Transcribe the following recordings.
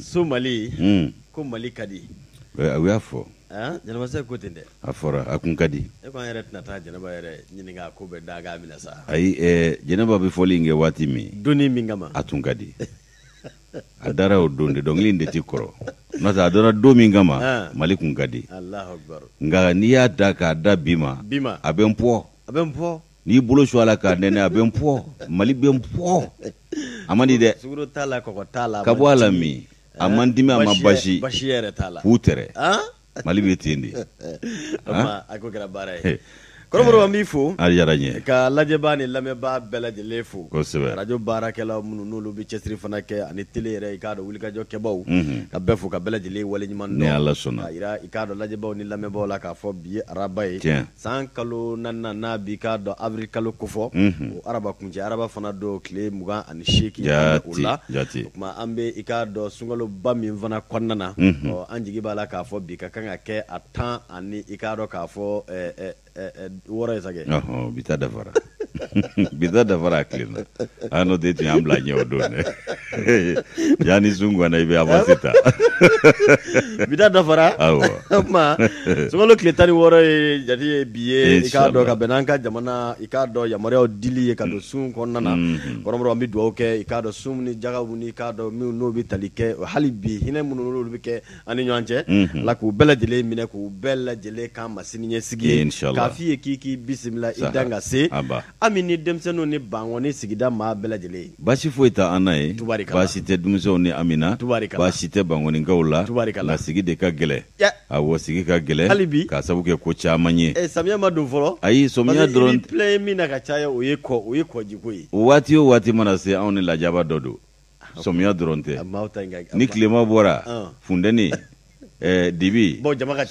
So Mali ko Mali ka di. U y'a fɔ. Jɛnɛba ko ten dɛ. A fɔra a kun ka di. E ko an yɛrɛ tɛna taa Jɛnɛba yɛrɛ ɲininka ko bɛ da minɛ sa. Ayi, Jɛnɛba bɛ fɔli in kɛ waati min. Donni min kama. A tun ka di. A dara o don de, dɔnkili in de ti kɔrɔ. N'o tɛ a dara don min kama, Mali kun ka di. Alahu akibaru. Nka n'i y'a da k'a da bi ma. Bi ma. A bɛ n pɔ. A bɛ n pɔ. N'i bolo su a la k'a nɛnɛ, a bɛ n pɔ. Mali bɛ n pɔ. A man di dɛ. Sukaro t'a la, kɔgɔ t'a la. Ka bɔ a la min? A man dimi, a ma basi. Basi yɛrɛ t'a la. K'u tɛrɛ. Mali bɛ ten de. A ko kɛra baara ye. Kɔrɔbɔrɔ, an b'i fo. A diyara n ye. Ka lajɛbaa ni lamɛnbaa bɛɛ lajɛlen fo. Kosɛbɛ. Radio baarakɛla minnu n'olu bɛ cɛsiri fana kɛ ani télé yɛrɛ, i k'a dɔn wulikajɔ kɛbaw. Ka bɛɛ fo ka bɛɛ lajɛlen waleɲuman dɔn. Ni Ala sɔnna. K'a jira i k'a dɔn lajɛbaaw ni lamɛnbaaw la k'a fɔ bi ye araba ye. Tiɲɛ. San kalo naaninan n'a b'i k'a dɔn avril kalo kofɔ. O araba kuncɛ araba fana don tile 28 o la. Jaati. O tuma an bɛ i k'a dɔn sunkaloba min fana kɔnɔna na. Ɔ, an jigi b'a la k'a fɔ bi ka kan ka kɛ a tan ani i k'a dɔn k'a fɔ 6 ye sa kɛ. Ɔhɔn, bi ta dafara. Bi ta dafara a tile na. A n'o tɛ tun y'an bila ɲɛ o don dɛ. Yanni sun ganna i bɛ avance ta. Bi ta dafara. Awɔ. O tuma sunkalo tile 16 ye jate ye bi ye, i k'a dɔn ka bɛn n'an ka jamana i k'a dɔn yamaruyaw dili ye ka don sun kɔnɔna na. Kɔrɔbɔrɔ, an bɛ dugawu kɛ i k'a dɔn sun ni jagaw ni i k'a dɔn minnu n'o bɛ tali kɛ hali bi hinɛ minnu n'olu bɛ kɛ an ni ɲɔgɔn cɛ, Ala k'u bɛɛ lajɛlen minɛ k'u bɛɛ lajɛlen k'an ma sini ɲɛsigi ye, k'a f'i ye k'i k'i bisimila i dan ka se Ami ni denmisɛnninw ni Bankɔni sigida maa bɛɛ lajɛlen ye. Baasi foyi tɛ an na yen, baasi tɛ denmisɛnw ni Ami na, baasi tɛ Bankɔnikaw la, nka sigi de ka gɛlɛn, awɔ sigi ka gɛlɛn hali bi k'a sababu kɛ ko caman ye. Samiya ma don fɔlɔ, ayi samiya dɔrɔn, i bɛ plaigner min na ka caya o ye kɔjiko ye. Waati o waati mana se anw ni lajaba dɔ don. Sɔmiya dɔrɔn tɛ, ni tilema bɔra, funteni, dibi,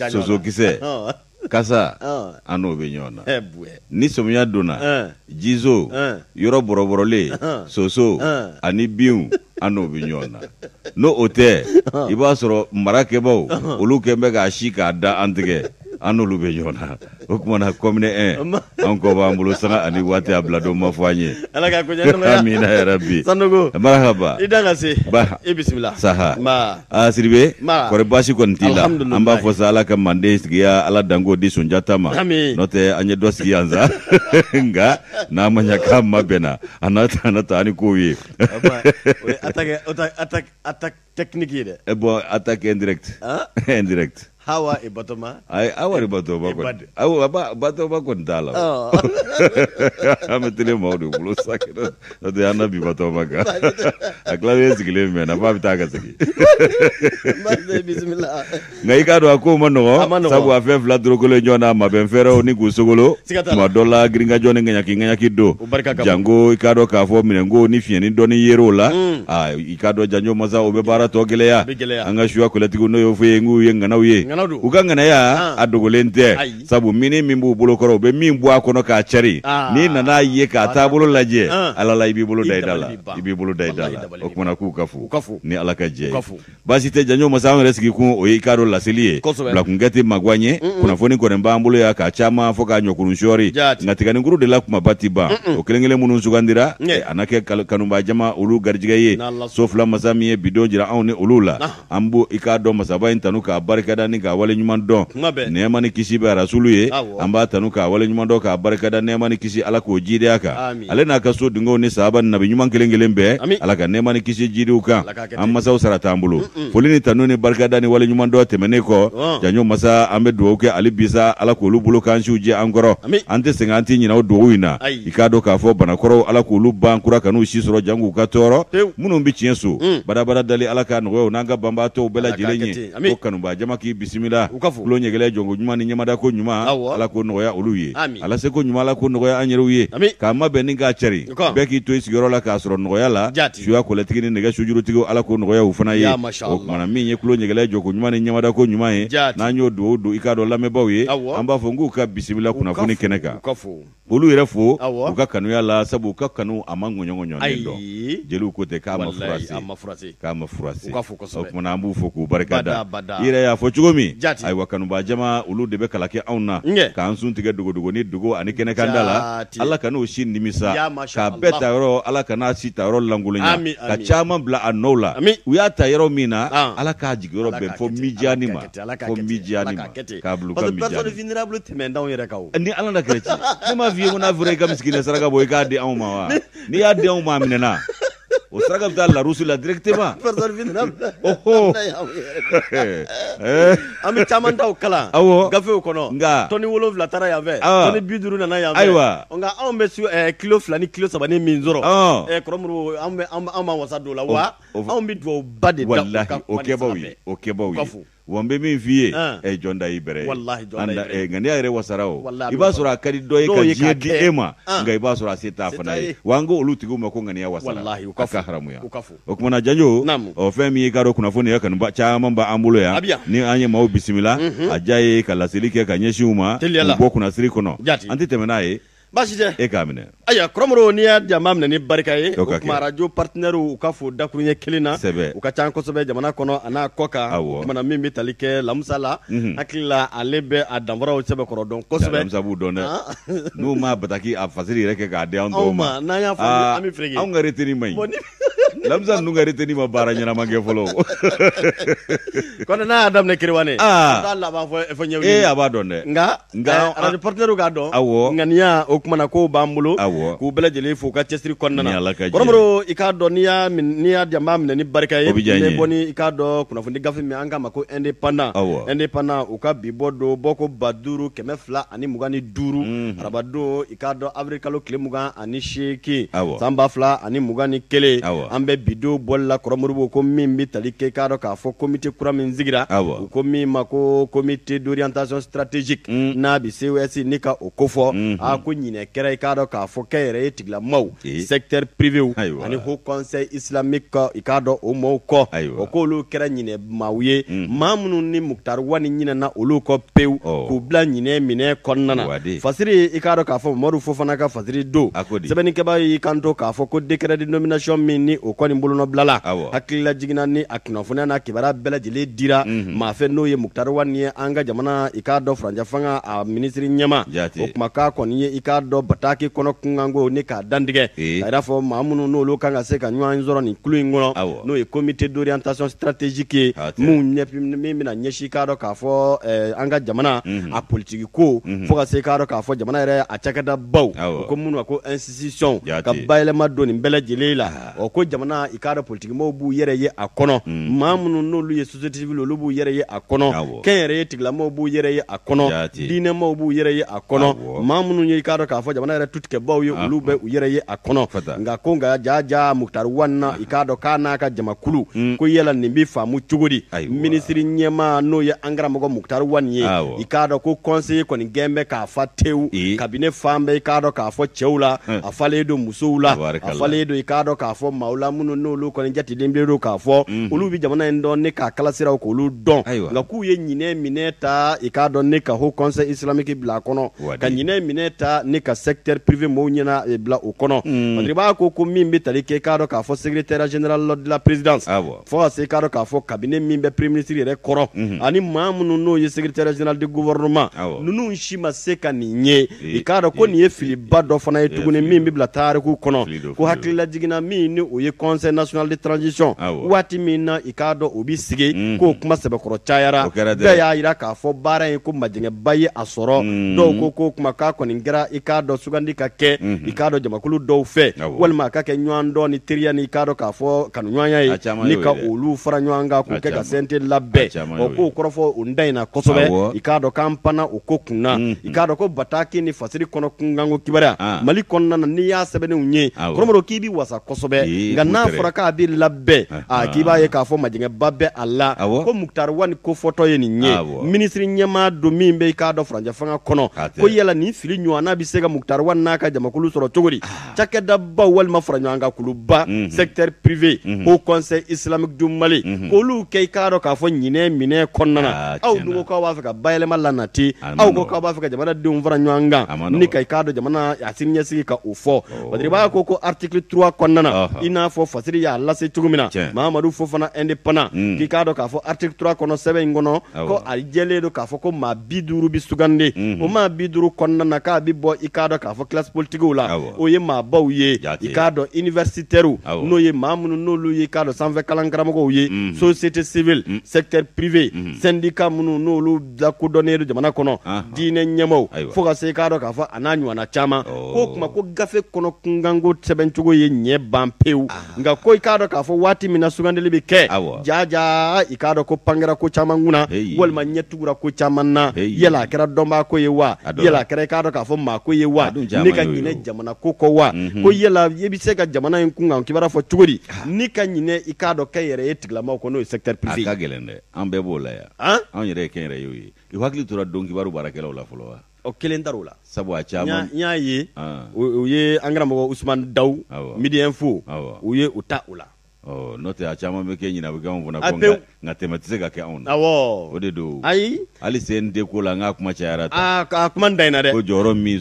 sosokisɛ, kasa, an n'o bɛ ɲɔgɔn na. Ni sɔmiya donna, jizo, yɔrɔ bɔrɔbɔrɔlen, soso ani binw, an n'o bɛ ɲɔgɔn na. N'o o tɛ, i b'a sɔrɔ marakɛbaw, olu kɛlen bɛ k'a si k'a da an tigɛ, an n'olu bɛ ɲɔgɔn na. O tuma na commune 1, an kɔ b'an bolo sanga ani waati a bila don ma fɔ an ye. Ala ka koɲɛ nɔgɔya. Amina yarabi. Sanogo. Marahaba. I dan ka se. Ba. I bisimila. Saha. Nba. Aa Sidibe. Nba. Kɔri baasi kɔni t'i la. Alhamdulilayi. An b'a fɔ sa Ala ka manden sigiya Ala danko di Sunjata ma. Ami. N'o tɛ an ye dɔ sigi yan sa. Nka n'a ma ɲɛ k'a mabɛnna a n'a ta n'a ta ni kow ye. O ye attaque attaque attaque technique ye dɛ. Eh bon, attaque indirecte. Hein? Indirecte. Hawa et Batoma. Ayi, Awa ni Batoma kɔni. Awa Batoma kɔni t'a la. An bɛ télé maaw de bolo sa. N'o tɛ an na bi Batoma kan. A tilalen sigilen mɛnna f'a bɛ taa ka segin. Bisimila. Nka i k'a dɔn a ko ma nɔgɔn, sabu a fɛn fila dorokolen ɲɔgɔn na mabɛn fɛɛrɛw ni k'u sogolo. Tuma dɔ la girinkajɔ ni ŋaɲaki ŋaɲaki don. Janko i k'a dɔn k'a fɔ minɛnko ni fiɲɛni dɔɔni yer'o la. Aa i k'a dɔn janjo masa o bɛ baara tɔ gɛlɛya. An ka suya kɔlɛtigiw n'o y'o fɔ ye k'u ye ŋanaw ye. U ka ŋanaya a dogolen tɛ, sabu mini min b'u bolo kɔrɔ u bɛ min bɔ a kɔnɔ k'a cari, n'i nana ye k'a taabolo lajɛ, Ala la i b'i bolo da i da la, i b'i bolo da i da la. O tuma na k'u ka fo ni Ala ka jɛ ye. Baasi tɛ janjo masa, an yɛrɛ sigi kun o ye i k'a dɔn laseli ye. Bilakunkɛ tɛ magwan ye, kunnafoni kɔni b'an bolo yan k'a caman fɔ k'a ɲɔkurun sɔɔri, nka tiganinkuru de la kumaba tɛ ban. O kelen kelen minnu sugandira, a na kɛ kanubaa jama olu garijɛgɛ ye. So fila masa min ye bi don jira anw ni olu la, an b'o i k'a dɔn masaba in tanu k'a barikada ni k'a waleɲuman dɔn. Nɛɛma ni kisi bɛ rasulu ye, an b'a tanu k'a waleɲuman dɔn k'a barikada, nɛɛma ni kisi Ala k'o jiidi a kan, ale n'a ka so dungew ni sahaba ni nabi ɲuman kelen kelen bɛɛ, Ala ka nɛɛma ni kisi jiidi u kan. An masaw sara t'an bolo. Foli ni tanu ni barikada ni waleɲuman dɔn tɛmɛnen kɔ, janjo masa, an bɛ dugawu kɛ hali bi sa Ala k'olu bolo k'an siw jɛ an kɔrɔ. An tɛ sɛgɛn, an tɛ ɲinɛ o dugawu in na. I k'a dɔn k'a fɔ banakɔrɔw Ala k'olu ban kura kan'u si sɔrɔ janko u ka tɔɔrɔ. Minnu bɛ tiɲɛ so badabada dali Ala k'a nɔgɔya u n'an ka banbaatɔw bɛɛ lajɛlen ye. Ko kanubaa jama k'i bisimila, tulo ɲɛgɛlɛ jɔnko ɲuman ni ɲɛmadako ɲuman Ala k'o nɔgɔya olu ye. Ala seko ɲuman Ala k'o nɔgɔya an yɛrɛw ye, k'a mabɛn ni k'a cari, bɛɛ k'i to i sigiyɔrɔ la k'a sɔrɔ nɔgɔya la. Suya kɔlɛtigi ni nɛgɛ sujurutigiw Ala k'o nɔgɔya u fana ye. O tuma na min ye tulo ɲɛgɛlɛ jɔko ɲuman ni ɲɛmadako ɲuman ye, n'an y'o dugawu don i k'a dɔn lamɛnbaaw ye, an b'a fɔ n k'u ka bisimila kunnafoni kɛnɛ kan. Olu yɛrɛ fo u ka kanuya la, sabu u ka kanu a ma ŋɔɲɔŋɔɲɔnen dɔn. Jeliw ko ten k'a ma furase, k'a ma furase. O tuma na an b'u fo k'u barika da. I yɛrɛ y'a fɔ cogo min. min, ayiwa kanubaa jama olu de bɛ kala kɛ anw na k'an sun tigɛ dogodogo ni dogo ani kɛnɛkanda la. Ala kan'o si nimisa, k'a bɛɛ ta yɔrɔ, Ala kan'a si ta yɔrɔ lankolonya, ka caman bila a nɔ la. U y'a ta yɔrɔ min na, Ala k'a jigiyɔrɔ bɛn fo mijani ma, fo mijani ma, k'a bila u ka mijani. Personne vulnérable tɛmɛn d'anw yɛrɛ kan o. Ni Ala na kɛlɛ ci, ne m'a f'i ye ko n'a fɔra i ka misikinɛ saraka bɔ i k'a di anw ma wa? N'i y'a di anw ma a minɛna. O saraka bɛ taa Larousse la directement. Personne vulnérable. Oho. An bɛ caman taw kalan. Awɔ. Gafew kɔnɔ. Nka. Tɔni 7 taara yan fɛ. Tɔni 50 nana yan fɛ. Ayiwa. Nka anw bɛ kilo 2 ni kilo 3 ni min sɔrɔ. Kɔrɔ Modibo an bɛ an b'an wasa don o la wa anw bɛ duwawuba de da u ka kuma ni sira fɛ. O kɛbaaw ye. Wa n bɛ min f'i ye ɛ jɔn da y'i bɛrɛ ye walahi jɔn da y'i bɛrɛ ye ŋaniya yɛrɛ wasara o i b'a sɔrɔ a ka di dɔ ye ka diɲɛ di e ma nka i b'a sɔrɔ a se t'a fana ye wa an ko olu tigiw ma ko ŋaniya wasara a ka haramuya o tuma na janjo ɔ fɛn min ye i k'a dɔn kunnafoni yɛrɛ kanuba caman b'an bolo yan ni an ye maaw bisimila a diya ye ka laseli kɛ ka ɲɛsin u ma k'u bɔ kunnasiri kɔnɔ an tɛ tɛmɛ n'a ye baasi tɛ e k'a minɛ ayiwa Kɔrɔ Modibo n'i y'a di an b'a minɛ ni barika ye o tuma arajo partenaires u ka fo dakuruɲɛ kelen na sɛbɛ u ka ca kosɛbɛ jamana kɔnɔ a n'a kɔ kan o tuma na min bɛ tali kɛ Lamusa la hakili la ale bɛ a danfaraw sɛbɛkɔrɔ dɔn kosɛbɛ Lamusa b'u dɔn dɛ n'u ma bataki a fasiri yɛrɛ kɛ k'a di an tɔw ma n'an y'a fɔ an bɛ fereke anw ka retenue man ɲi Lamisa ninnu ka retenue ma baara ɲɛnama kɛ fɔlɔ kɔni n'a y'a daminɛ Kerewane a t'a laban fɔ ɲɛwuli ee a b'a dɔn dɛ nka nka arajo partenaires k'a dɔn awɔ ŋaniya o kuma na kow b'an bolo awɔ k'u bɛɛ lajɛlen fo u ka cɛsiri kɔnɔna na Kɔrɔ Modibo i k'a dɔn n'i y'a n'i y'a di an b'a minɛ ni barika ye o bɛ diya n ye bɔ ni i k'a dɔn kunnafoni gafe min an k'a ma ko indépendant awɔ indépendant u ka bi bɔ don bɔko 5225 arabadon i k'a dɔn avril kalo tile 28 san 2021 an bɛ bi don bɔli la Kɔrɔ Modibo ko min bɛ tali kɛ i k'a dɔn k'a fɔ comité kura min sigira u ko min ma ko comité d'orientation stratégique n'a bɛ COS ni ka o kofɔ a ko ɲinɛ kɛra i k'a dɔn k'a fɔ kɛnyɛrɛye tigilamaaw secteur privé ani haut conseil islamique i k'a dɔn o maaw kɔ o k'olu kɛra ɲinɛ maaw ye maa minnu ni Mukutari Wani ɲinɛna olu kɔ pewu k'u bila ɲinɛ minɛ kɔnɔna na fasiri i k'a dɔn k'a fɔ Mamadu Fofana ka fasiri don sɛbɛnnikɛbaa y'i kanto k'a fɔ ko décret de nomination min ni o kɔni bolonɔbilala hakilila jiginna ni a kunnafoniya n'a kibaruya bɛɛ lajɛlen dira maa fɛ n'o ye Mukutari Wani ye an ka jamana i k'a dɔn furancɛ fanga a minisiri ɲɛmaa o kuma k'a kɔni ye i k'a dɔn bataki kɔnɔ kunkanko ni k'a dantigɛ k'a yira fɔ maa minnu n'olu kan ka se ka ɲɔgɔn sɔrɔ nin kulu in kɔnɔ n'o ye comité d'orientation stratégique ye min bɛna ɲɛsin k'a dɔn k'a fɔ an ka jamana a politiki ko fo ka se k'a dɔn k'a fɔ jamana yɛrɛ a cakɛda baw ko minnu ko institution ka bayɛlɛma don nin bɛɛ lajɛlen la ɔ ko jamana i k'a dɔn politikimɔgɔw b'u yɛrɛ ye a kɔnɔ maa minnu n'olu ye société civile olu b'u yɛrɛ ye a kɔnɔ kɛnyɛrɛye tigilamɔgɔw b'u yɛrɛ ye a kɔnɔ diinɛmaaw b'u yɛrɛ ye a kɔnɔ maa minnu ye i k'a dɔn k'a fɔ jamana yɛrɛ tutigɛbaw ye olu bɛ u yɛrɛ ye a kɔnɔ nka ko nka jaa jaa Mukutari Wani na i k'a dɔn k'a n'a ka jamakulu ko yala nin bɛ faamu cogo di minisiri ɲɛmaa n'o ye an karamɔgɔ Mukutari Wani ye i k'a dɔn ko conseil kɔni gɛn bɛ k'a fa tewu kabini fan bɛɛ i k'a dɔn k'a fɔ cɛw la a falen don musow la a falen don i k'a dɔn k'a fɔ maaw la minnu n'olu kɔni jatelen bɛ don k'a fɔ olu bɛ jamana in dɔn ne k'a kalasiraw k'olu dɔn nka k'u ye ɲinɛ minɛ ta i k'a dɔn ne ka haut conseil islamique bila a kɔnɔ ka ɲinɛ minɛ ta ne ka secteur privé mɔgɔw ɲɛna eh, bila o kɔnɔ Badiriba ko ko min bɛ tali kɛ i k'a dɔn k'a fɔ secrétaire général de la présidence fo ka se i k'a dɔn k'a fɔ cabinet min bɛ premier ministre yɛrɛ kɔrɔ ani maa minnu n'o ye secrétaire général du gouvernement ninnu si ma se ka nin ye i k'a dɔn ko nin ye filiba dɔ fana ye tuguni min bɛ bila tariku kɔnɔ ko hakilila jiginna min ni o ye conseil national de transition waati min na i k'a dɔn o bɛ sigi k'o kuma sɛbɛkɔrɔ cayara bɛɛ y'a jira k'a fɔ baara in ko majɛngɛba ye a sɔrɔ dɔw ko ko kuma k'a kɔni kɛra i k'a dɔn sugandi ka kɛ i k'a dɔn jamakulu dɔw fɛ walima a ka kɛ ɲɔgɔn dɔn ni teriya ni i k'a dɔn k'a fɔ kanuɲɔgɔnya ye ni ka olu fara ɲɔgɔn kan k'u kɛ ka CNT labɛn ɔ k'o kɔrɔfɔ o da in na kosɛbɛ i k'a dɔn k'an panna o ko kun na i k'a dɔn ko bataki ni fasiri kɔnɔ kunkanko kibaruya Mali kɔnɔna na n'i y'a sɛbɛnnenw ye Kɔrɔ Modibo k'i bɛ wasa kosɛbɛ nka n'a fɔra k'a bɛ labɛn aa k'i b'a ye k'a fɔ majɛngɛba bɛ a la ko Mukutari Wani kofɔtɔ ye nin ye minisiri ɲɛmaa don min bɛ i k'a dɔn furancɛ fanga kɔnɔ ko yala nin fili ɲɔgɔnna bɛ se ka Mukutari Wani n'a ka jamakulu sɔrɔ cogo di cakɛdabaw walima faraɲɔgɔnkankuluba secteur privé haut conseil islamique du Mali k'olu kɛ i k'a dɔn k'a fɔ ɲinɛ minɛ kɔnɔna na aw dun ko k'aw b'a fɛ ka bayɛlɛma lanati aw ko k'aw b'a fɛ ka jamanadenw fara ɲɔgɔn kan ni ka i k'a dɔn jamana a siniɲɛsigi ka o fɔ Badiriba ko ko article 3 kɔnɔna na i n'a fɔ fɔ fasiri y'a lase cogo min na Mahamadu Fofana indépendant k'i k'a dɔn k'a fɔ article 3 kɔnɔ sɛbɛn in kɔnɔ ko a jɛlen don k'a fɔ ko maa 50 bɛ sugandi o maa 50 kɔnɔna na k'a bɛ bɔ i k'a dɔn k'a fɔ classe politiquew la o ye maabaw ye i k'a dɔn universitaires n'o ye maa minnu n'olu ye i k'a dɔn sanfɛ kalan karamɔgɔw ye société civile secteur privé syndicat minnu n'olu lakodɔnnen don jamana kɔnɔ diinɛ ɲɛmaaw fo ka se i k'a dɔn k'a fɔ a n'a ɲɔgɔnna caman k'o tuma ko gafe kɔnɔ kunkanko sɛbɛncogo ye ɲɛ ban pewu nka ko i k'a dɔn k'a fɔ waati min na sugandili bɛ kɛ jaja i k'a dɔn ko pan kɛra ko caman kunna walima ɲɛ tugura ko caman na yala a kɛra dɔnbaa ko ye wa yala a kɛra i k'a dɔn k'a fɔ maa ko ye wa ni ka ɲinɛ jamana ko kɔ wa ko yala i bɛ se ka jamana in kunkan kibaruya fɔ cogo di ni ka ɲinɛ i k'a dɔn kɛnyɛrɛye tigilamaw kɔ n'o ye secteur privé a ka gɛlɛn dɛ an bɛɛ b'o la yan anw yɛrɛ ye kɛnyɛrɛyew ye i hakili tora don kibaru baarakɛlaw la fɔlɔ wa o kelen tar'o la sabu a caman n y'a ye u ye an karamɔgɔ Usumani Dawu Midi Info u ye u ta o la n'o tɛ a caman bɛ kɛ ɲinɛ bɛ kɛ anw fana kɔ nka tɛmɛ tɛ se ka kɛ anw na awɔ o de don ayi hali CNT ko la n k'a kuma cayara tan a kuma da in na dɛ ko jɔyɔrɔ min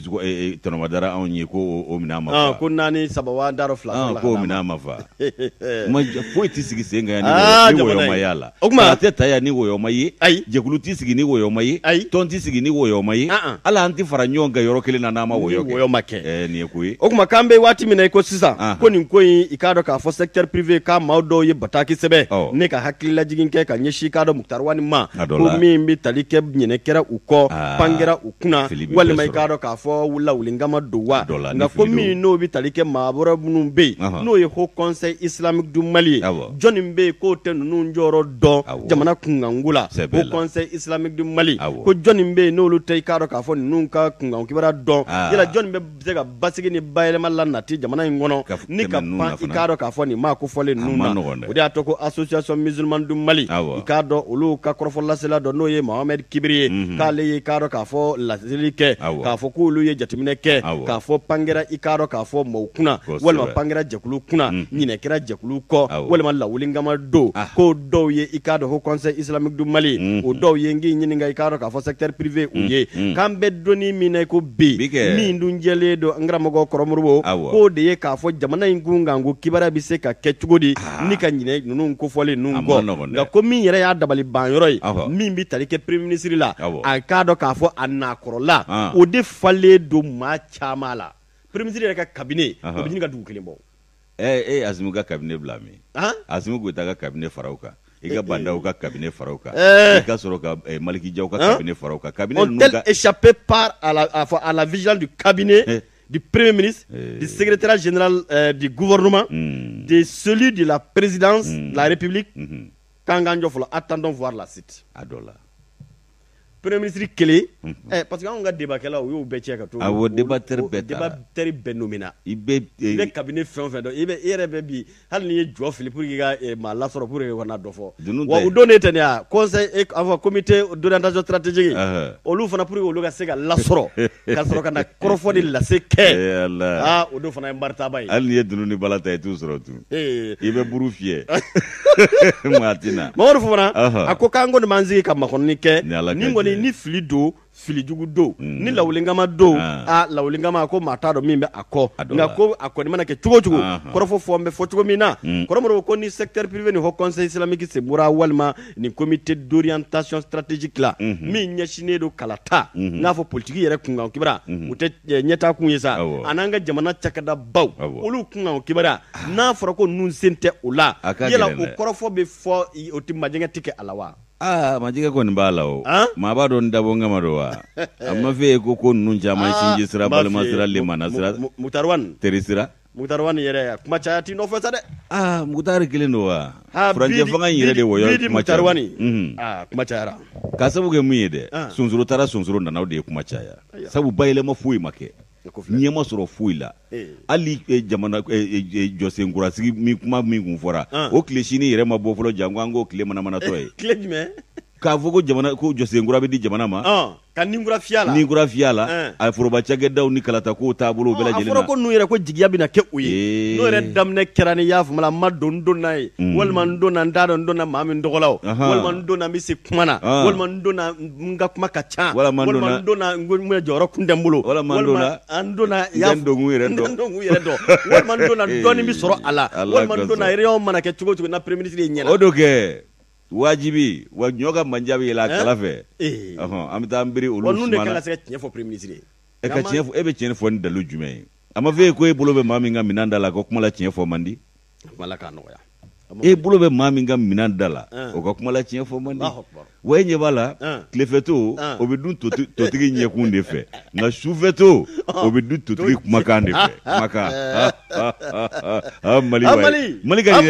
tɔnɔmada anw ye ko o minɛn ma fa ko naani saba wa da fila k'o minɛn ma fa foyi tɛ sigi sen kan yan ni wɔyɔ ma y'a la o tuma a tɛ ta yan ni wɔyɔ ma ye ayi jɛkulu tɛ sigi ni wɔyɔ ma ye ayi tɔn tɛ sigi ni wɔyɔ ma ye hali an tɛ fara ɲɔgɔn kan yɔrɔ kelen na n'an ma wɔyɔ kɛ wɔyɔ ma kɛ nin ye ko ye o tuma k'an bɛ waati min na i ko sisan ko nin ko in i k'a dɔn k'a fɔ secteur privé ka maa dɔw ye bataki sɛbɛn ne ka hakililajigin kɛ ka ɲɛsin i k'a dɔn Moctar Ouane ma ko min bɛ tali kɛ ɲinɛ kɛra u kɔ pan kɛra u kunna walima i k'a dɔn k'a fɔ lawulinkama don wa nka ko min n'o bɛ tali kɛ maa wɛrɛ minnu bɛ yen n'o ye Haut Conseil islamique du Mali ye jɔnni bɛ yen k'o tɛ ninnu jɔyɔrɔ dɔn jamana kunkanko la Haut Conseil islamique du Mali ko jɔnni bɛ yen n'olu tɛ i k'a dɔn k'a fɔ ninnu ka kunkanko kibaruya dɔn yala jɔnni bɛ se ka basigi ni bayɛlɛma la nati jamana in kɔnɔ ni ka pan i k'a dɔn k'a fɔ nin maa kofɔlen ninnu na o de y'a to ko association musulmane du Mali i k'a dɔn olu ka kɔrɔfɔ lasela dɔ n'o ye Mohamed Kibiri ye k'ale ye i k'a dɔn k'a fɔ laseli kɛ k'a fɔ k'olu ye jateminɛ kɛ k'a fɔ pan kɛra i k'a dɔn k'a fɔ maaw kunna walima pan kɛra jɛkulu kunna ɲinɛ kɛra jɛkulu kɔ walima lawulinkama don ko dɔw ye i k'a dɔn Haut Conseil islamique du Mali o dɔw ye n k'i ɲininka i k'a dɔn k'a fɔ secteur privé u ye k'an bɛ donni min na i ko bi min dun jɛlen don an karamɔgɔ Kɔrɔ Modibo k'o de ye k'a fɔ jamana in kunkanko kibaruya bɛ se ka kɛ cogo di ni ka ɲinɛ ninnu kofɔlen ninnu kɔ nka ko min yɛrɛ y'a dabali ban yɔrɔ ye min bɛ tali kɛ premier ministre la a k'a dɔn k'a fɔ a nakɔrɔla o de falen don maa caman la premier ministre yɛrɛ ka cabinet o bɛ ɲini ka dugu kelen bɔ. Ee Asimi ka cabinet bila min Asimi Goyita ka cabinet fara o kan i ka Ba Ndaw ka cabinet fara o kan i ka sɔrɔ ka Maliki Jaw ka cabinet fara o kan cabinet ninnu ka échappé par à la, à la vigilance du cabinet du Premier ministre, du secrétaire général du gouvernement, de celui de la présidence de la République, k'an k'an jɔ fɔlɔ attendons voir la suite. A dɔ la. Premier ministre kelen parce que anw ka débatkɛlaw u y'o bɛɛ cɛ ka to. Awɔ débatteur bɛɛ taara. Débatteur bɛɛ nommé na. I bɛ i bɛ cabinet fɛn o fɛn dɔn i bɛ i yɛrɛ bɛ bi hali n'i ye jɔ fili pour que i ka maa lasɔrɔ pour que ka na dɔ fɔ. Wa o don ne tɛ nin ye conseil enfin comité d'orientation stratégique olu fana pour que olu ka se ka lasɔrɔ ka sɔrɔ ka na kɔrɔfɔ ni lase kɛ. Aa o don fana ye maritaba ye. Hali n'i ye dunun ni bala ta i t'u sɔrɔ tun. I bɛ buru fiyɛ. Maa tɛ na. Mamadu Fofana a ko k'an kɔni b'an sigi ka makɔnɔni kɛ ni kɔni ni fili don fili jugu don ni lawulinkama don a lawulinkama ko maa t'a dɔn min bɛ a kɔ nka ko a kɔni mana kɛ cogo o cogo kɔrɔfɔ fɔ n bɛ fɔ cogo min na Kɔrɔ Modibo ko ni secteur privé ni haut conseil islamique sen bɔra walima nin comité d'orientation stratégique la min ɲɛsinnen don kalata n'a fɔ politiki yɛrɛ kunkan kibaruya o tɛ ɲɛtaa kun ye sa an'an ka jamana cakɛda baw olu kunkan kibaruya n'a fɔra ko ninnu sen tɛ o la yala o kɔrɔfɔ bɛ fɔ o tɛ majɛgɛ tɛ kɛ a la wa aa majɛgɛ kɔni b'a la o maa b'a dɔn dabɔ kama don wa a ma f'e ye ko ninnu caman sinji sira balima sira lemana sira Moctar Ouane teri sira Moctar Ouane yɛrɛ kuma caya t'i nɔfɛ sa dɛ aa Moctar kelen don wa furancɛ fanga in yɛrɛ de wɔyɔ kuma caya aa kuma cayara k'a sababu kɛ mun ye dɛ sonsoro taara sonsoro nana o de ye kuma caya sabu bayɛlɛma foyi ma kɛ ɲɛ ma sɔrɔ foyi la hali jamana jɔsenkurasigi min kuma min kun fɔra o tile sini yɛrɛ ma bɔ fɔlɔ janko an k'o tile manamanatɔ ye tile jumɛn K'a fɔ ko jamana ko jɔsenkura bɛ di jamana ma ka ninkura fiyɛ a la ninkura fiyɛ a la a foroba cakɛdaw ni kalatakow taabolo bɛɛ lajɛlen na a fɔra ko ninnu yɛrɛ ko jigiya bɛna kɛ u ye n'o yɛrɛ daminɛ kɛra ni y'a faamu n ma don n donna ye walima n donna n t'a dɔn n donna maa min tɔgɔ la walima n donna n bɛ se kuma na walima n donna n ka kuma ka ca walima n donna n jɔyɔrɔ kun tɛ n bolo walima n donna n donkun yɛrɛ dɔn walima n donna dɔɔnin bɛ sɔrɔ a la walima n donna réunion mana kɛ cogo o cogo na premier ministre ye ɲɛna o don kɛ wajibi wa ɲɔ ka manja bɛ yɛlɛ a kala fɛ an bɛ taa an biri olu ninnu de kan ka se ka tiɲɛ fɔ premier ministre ye e ka tiɲɛ fɔ e bɛ tiɲɛ fɔ ni dalu jumɛn ye a ma fɔ e ko e bolo bɛ maa min ka minɛn da la ko kuma la tiɲɛ fɔ man di ala k'a nɔgɔya e bolo bɛ maa min ka minɛn da la o ka kuma la tiɲɛ fɔ man di wa e ɲɛ b'a la tilefɛto o bɛ dun totigi ɲɛkun de fɛ nka sufɛto o bɛ dun totigi kumakan de fɛ kumakan mali mali ka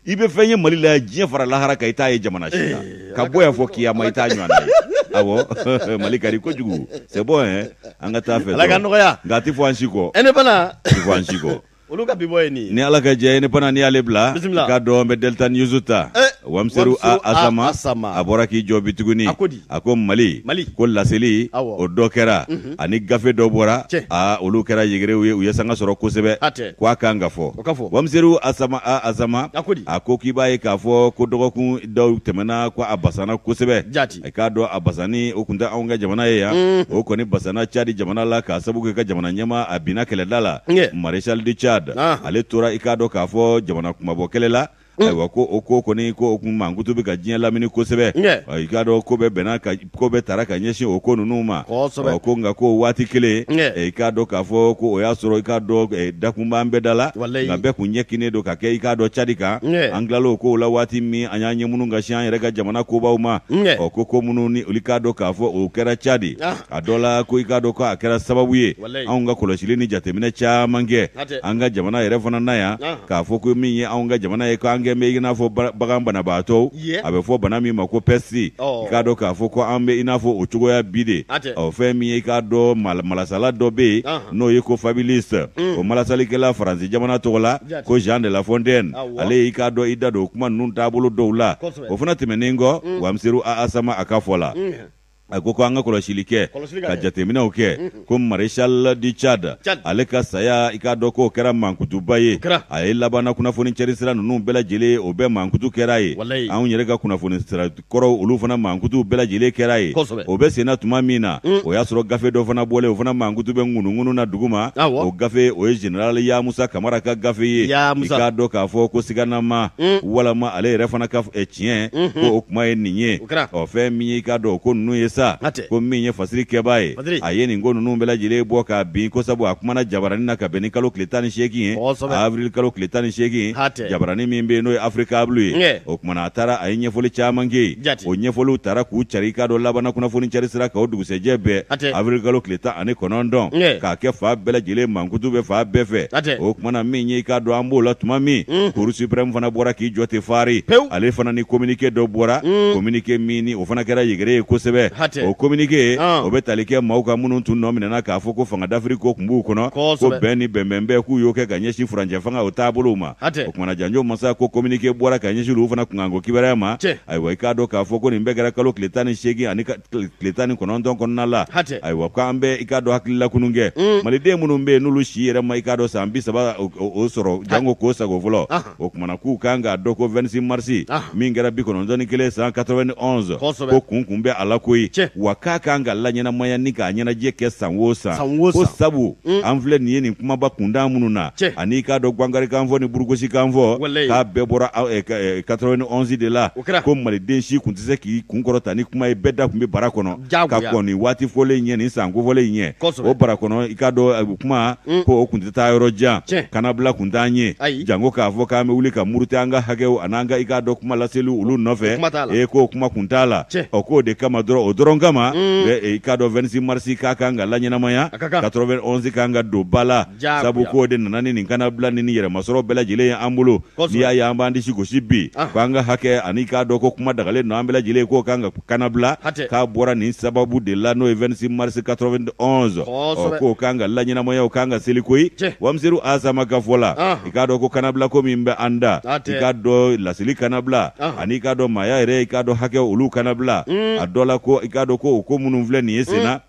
i bɛ fɛn ye mali la diɲɛ fara lahara kan i t'a ye jamana si la eh, ka bɔ yan fɔ kiyama i t'a ɲɔgɔnna ye awɔ mali ka di kojugu c'est bon hein an ka taa fɛ ala ka nɔgɔya nka a tɛ fɔ an si kɔ e ne fana a tɛ fɔ an si kɔ olu ka bi bɔ ye nin ye ni ala ka jɛ ne fana n'i y'ale bila bisimila k'a dɔn n bɛ Delta News ta eh, Wamseru Asama a bɔra k'i jɔ bi tuguni a ko di a ko Mali Mali ko laseli awɔ o dɔ kɛra mhm. ani gafe dɔ bɔra aa olu kɛra yegerew ye u ye sanga sɔrɔ kosɛbɛ ko a kan ka fɔ o ka fɔ Wamseru Asama a Asama a ko di a ko k'i b'a ye k'a fɔ ko dɔgɔkun dɔw tɛmɛna ko a basana kosɛbɛ jaati i k'a dɔn a basani o tun tɛ anw ka jamana ye yan mm. o kɔni basana Cadi jamana la k'a sabu kɛ ka jamana ɲɛmaa a binna kɛlɛda la Maréchal du Tchad ah. ale tora i k'a dɔn k'a fɔ jamana kunmabɔ kɛlɛ la Mm. ayiwa ko o ko kɔni ko o kun mankutu bɛ ka diɲɛ lamini kosɛbɛ i k'a dɔn ko bɛɛ bɛnna ka ko bɛɛ tara ka ɲɛsin o ko ninnu ma ko nka ko waati kelen i k'a dɔn k'a fɔ ko o y'a sɔrɔ i k'a dɔn dakun b'an bɛɛ da la nka bɛɛ kun ɲɛ kinnen don ka kɛ i k'a dɔn Cadi kan an tilala o kow la waati min an y'an ɲɛ minnu ka sin an yɛrɛ ka jamana kobaw ma ɔ ko ko minnu ni olu k'a dɔn k'a fɔ o kɛra Cadi ah. a dɔ la ko i k'a dɔn ko a kɛra sababu ye anw ka kɔlɔsili ni jateminɛ caman kɛ an ka jamana yɛrɛ fana na yan ah. k'a fɔ ko min ye anw ka jamana ye ko an kɛn bɛ i n'a fɔ bagan banabaatɔw a bɛ fɔ bana min ma ko peste i k'a dɔn k'a fɔ ko an bɛ i n'a fɔ o cogoya bi de ɔ fɛn min ye i k'a dɔn malasala dɔ bɛ yen n'o ye ko fabuliste mm. o malasalikɛla faransi jamana tɔgɔ la ko Jean de La Fontaine ale y'i k'a dɔn i da don kuma ninnu taabolo dɔw la o fana tɛmɛnen kɔ mm. Wamseru a Asama a ka fɔ la mm. a ko ko an ka kɔlɔsili kɛ ka jateminɛw kɛ mhm. ko maréchal du Tchad ale ka saya i k'a dɔn k'o kɛra mankutuba ye a ye labanna kunnafoni cɛri sira ninnu bɛɛ lajɛlen o bɛɛ mankutu kɛra ye anw yɛrɛ ka kunnafoni sira kɔrɔw olu fana mankutu bɛɛ lajɛlen kɛra ye o bɛ senna tuma min na mm. o y'a sɔrɔ gafe dɔ fana bɔlen o fana mankutu bɛ ŋunuŋunu na duguma o gafe o ye général Yamusa Kamara ka gafe ye i k'a dɔn k'a fɔ ko siganama mm. walama ale yɛrɛ fana ka eh, tiɲɛ mm-hmm. ko o kuma ye nin ye ɔ fɛn min ye i k'a dɔn ko ninnu ye sa ko min ye fasiri kɛbaa ye a ye nin ko ninnu bɛɛ lajɛlen bɔ k'a bin ko sabu a kumana jabaranin na ka bɛn ni kalo tile 18 ye avril kalo tile 18 jabaranin min bɛ yen n'o ye Africable ye o kumana a taara a ye ɲɛfɔli caman kɛ yen o ɲɛfɔliw taara k'u cari i k'a dɔn labanna kunnafoni cari sira kan o dugusɛjɛ bɛɛ avril kalo tile 19 k'a kɛ fan bɛɛ lajɛlen mankutu bɛ fan bɛɛ fɛ o kumana min ye i k'a dɔn an b'o la tuma min mm. Cour suprême fana bɔra k'i jɔ ten fari ale fana ni communiqué dɔ bɔra mm. communiqué min ni o fana kɛra yegere ye kosɛbɛ o communiqué ah. o bɛ tali kɛ maaw kan minnu tun nɔ minɛna k'a fɔ ko fanga dafiri ko tun b'u kɔnɔ ko bɛn ni bɛnbɛnbɛn k'u y'o kɛ ka ɲɛsin furancɛ fanga o taabolow ma o kumana janjo masa ko communiqué bɔra ka ɲɛsin olu fana kunkanko kibaruya ma ayiwa i k'a dɔn k'a fɔ ko nin bɛɛ kɛra kalo tile 18 ani tile 19 kɔnɔna la ayiwa k'an bɛ i k'a dɔn hakililakunu kɛ mm. maliden minnu bɛ yen n'olu si yɛrɛ ma i k'a dɔn san 30 o sɔrɔ janko k'o sago fɔlɔ o kumana k'u kan k'a dɔn ko 26 marisi min kɛra 91 san 91 ko kun kun bɛ a la koyi wa k'a kan ka laɲɛnamaya ni k'a ɲɛnajɛ kɛ san o san ko sabu mm. an filɛ nin ye nin kumaba kuntan minnu na ani i k'a dɔn gwankarikan fɔ ni burugosikan fɔ k'a bɛɛ bɔra 91 de la ko maliden si kun tɛ se k'i kun kɔrɔta ni kuma ye bɛɛ da tun bɛ bara kɔnɔ ka kɔn nin waati fɔlen ɲɛ nin san kofɔlen ɲɛ o bara kɔnɔ i k'a dɔn kuma mm. ko o kun tɛ taa yɔrɔ jan kannabila kun t'an ye janko k'a fɔ k'an bɛ wuli ka muruti an ka hakɛw an'an ka i k'a dɔn kuma laseliw olu nɔfɛ e k'o kuma kun t'a la ɔ k'o de kama dɔrɔn o dɔrɔn dɔrɔn kama, i k'a dɔn 26 mars k'a kan ka laɲɛnamaya, 91 kan ka don ba la, sabu k'o de nana ni nin kannabila ni yɛrɛmasɔrɔ bɛɛ lajɛlen ye an bolo. N'i y'a ye an b'an disi gosi bi k'an ka hakɛ ani k'a dɔn ko kuma dagalen don an bɛɛ lajɛlen k'o kan ka kannabila, k'a bɔra nin sababu de la, n'o ye 26 mars 91, ɔ k'o kan ka laɲɛnamaya, o kan ka seli koyi. Wamiseru Asama ka fɔ la, i k'a dɔn ko kannabila ko min bɛ an da, i k'a dɔn laseli kannabila ani i k'a dɔn maaya yɛrɛ, i k'a dɔn hakɛ olu kannabila, a dɔ la ko i k'a dɔn ko o ko minnu filɛ nin ye sen na,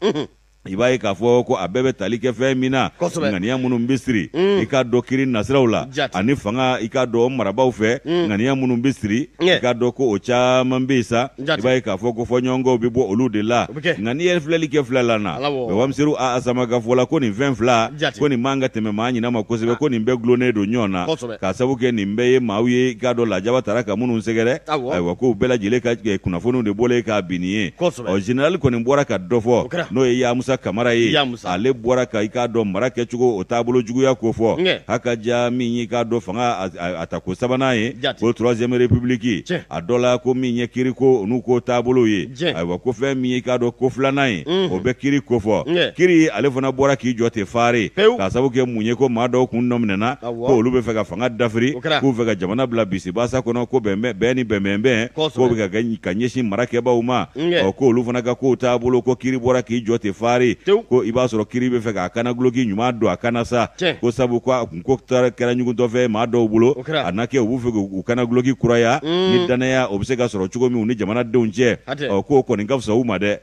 i b'a ye k'a fɔ ko a bɛɛ bɛ tali kɛ fɛn min na, ŋaniya minnu bɛ siri i k'a dɔn kiri nasiraw la ani fanga i k'a dɔn marabaaw fɛ, ŋaniya minnu bɛ siri i k'a dɔn ko o caman bɛ yen sa, i b'a ye k'a fɔ ko fɔɲɔgɔnkɔw bɛ bɔ olu de la. Nka n'i ye filɛli kɛ fila la na, Wamiseru Asama ka fɔ la, ko nin fɛn fila ko nin man ka tɛmɛ maa ɲinɛ ma kosɛbɛ, ko nin bɛɛ dulonnen don ɲɔgɔn na, k'a sabu kɛ nin bɛɛ ye maaw ye i k'a dɔn lajaba taara ka minnu sɛgɛrɛ. Ayiwa, k'o bɛɛ lajɛlen ka kunnafoniw de bɔlen k'a bin nin ye. Ɔ général kɔni bɔra ka dɔ fɔ, n'o ye Yamusa Kamara ye, ale bɔra ka i k'a dɔn mara kɛcogo o taabolo juguya ko fɔ. Haka ja min y'i k'a dɔn fanga a tako sabanan ye, ko troisième république, a dɔ la ko min ye kiriko n'u ko taabolo ye. Ayiwa, ko fɛn min y'i k'a dɔn ko filanan ye, o bɛ kiri ko fɔ. Kiri ale fana bɔra k'i jɔ ten fare, k'a sabu kɛ mun ye, ko maa dɔw kun nɔminɛna ko olu bɛ fɛ ka fanga dafiri, k'u fɛ ka jamana bila bisibasa kɔnɔ, ko bɛn ni bɛnbɛnbɛn k'o bɛ ka kɛ ka ɲɛsin marakɛbaaw ma. Ɔ ko olu fana ka kow taabolo, ko kiri bɔra k'i jɔ ten fare, ko i b'a sɔrɔ kiri bɛ fɛ k'a kannaduloki ɲuman don a kan na sa, ko sabu ko a kun ko kɛra ɲugutɔfɛn maa dɔw bolo, a na kɛ u b'u fɛ k'u kannaduloki kuraya ni dannaya o bɛ se ka sɔrɔ cogo min u ni jamanadenw cɛ. Ɔ k'o kɔni ka fisa u ma dɛ,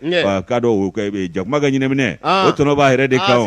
k'a dɔn jakuma ka ɲɛnaminɛ o tɔnɔ b'a yɛrɛ de kan,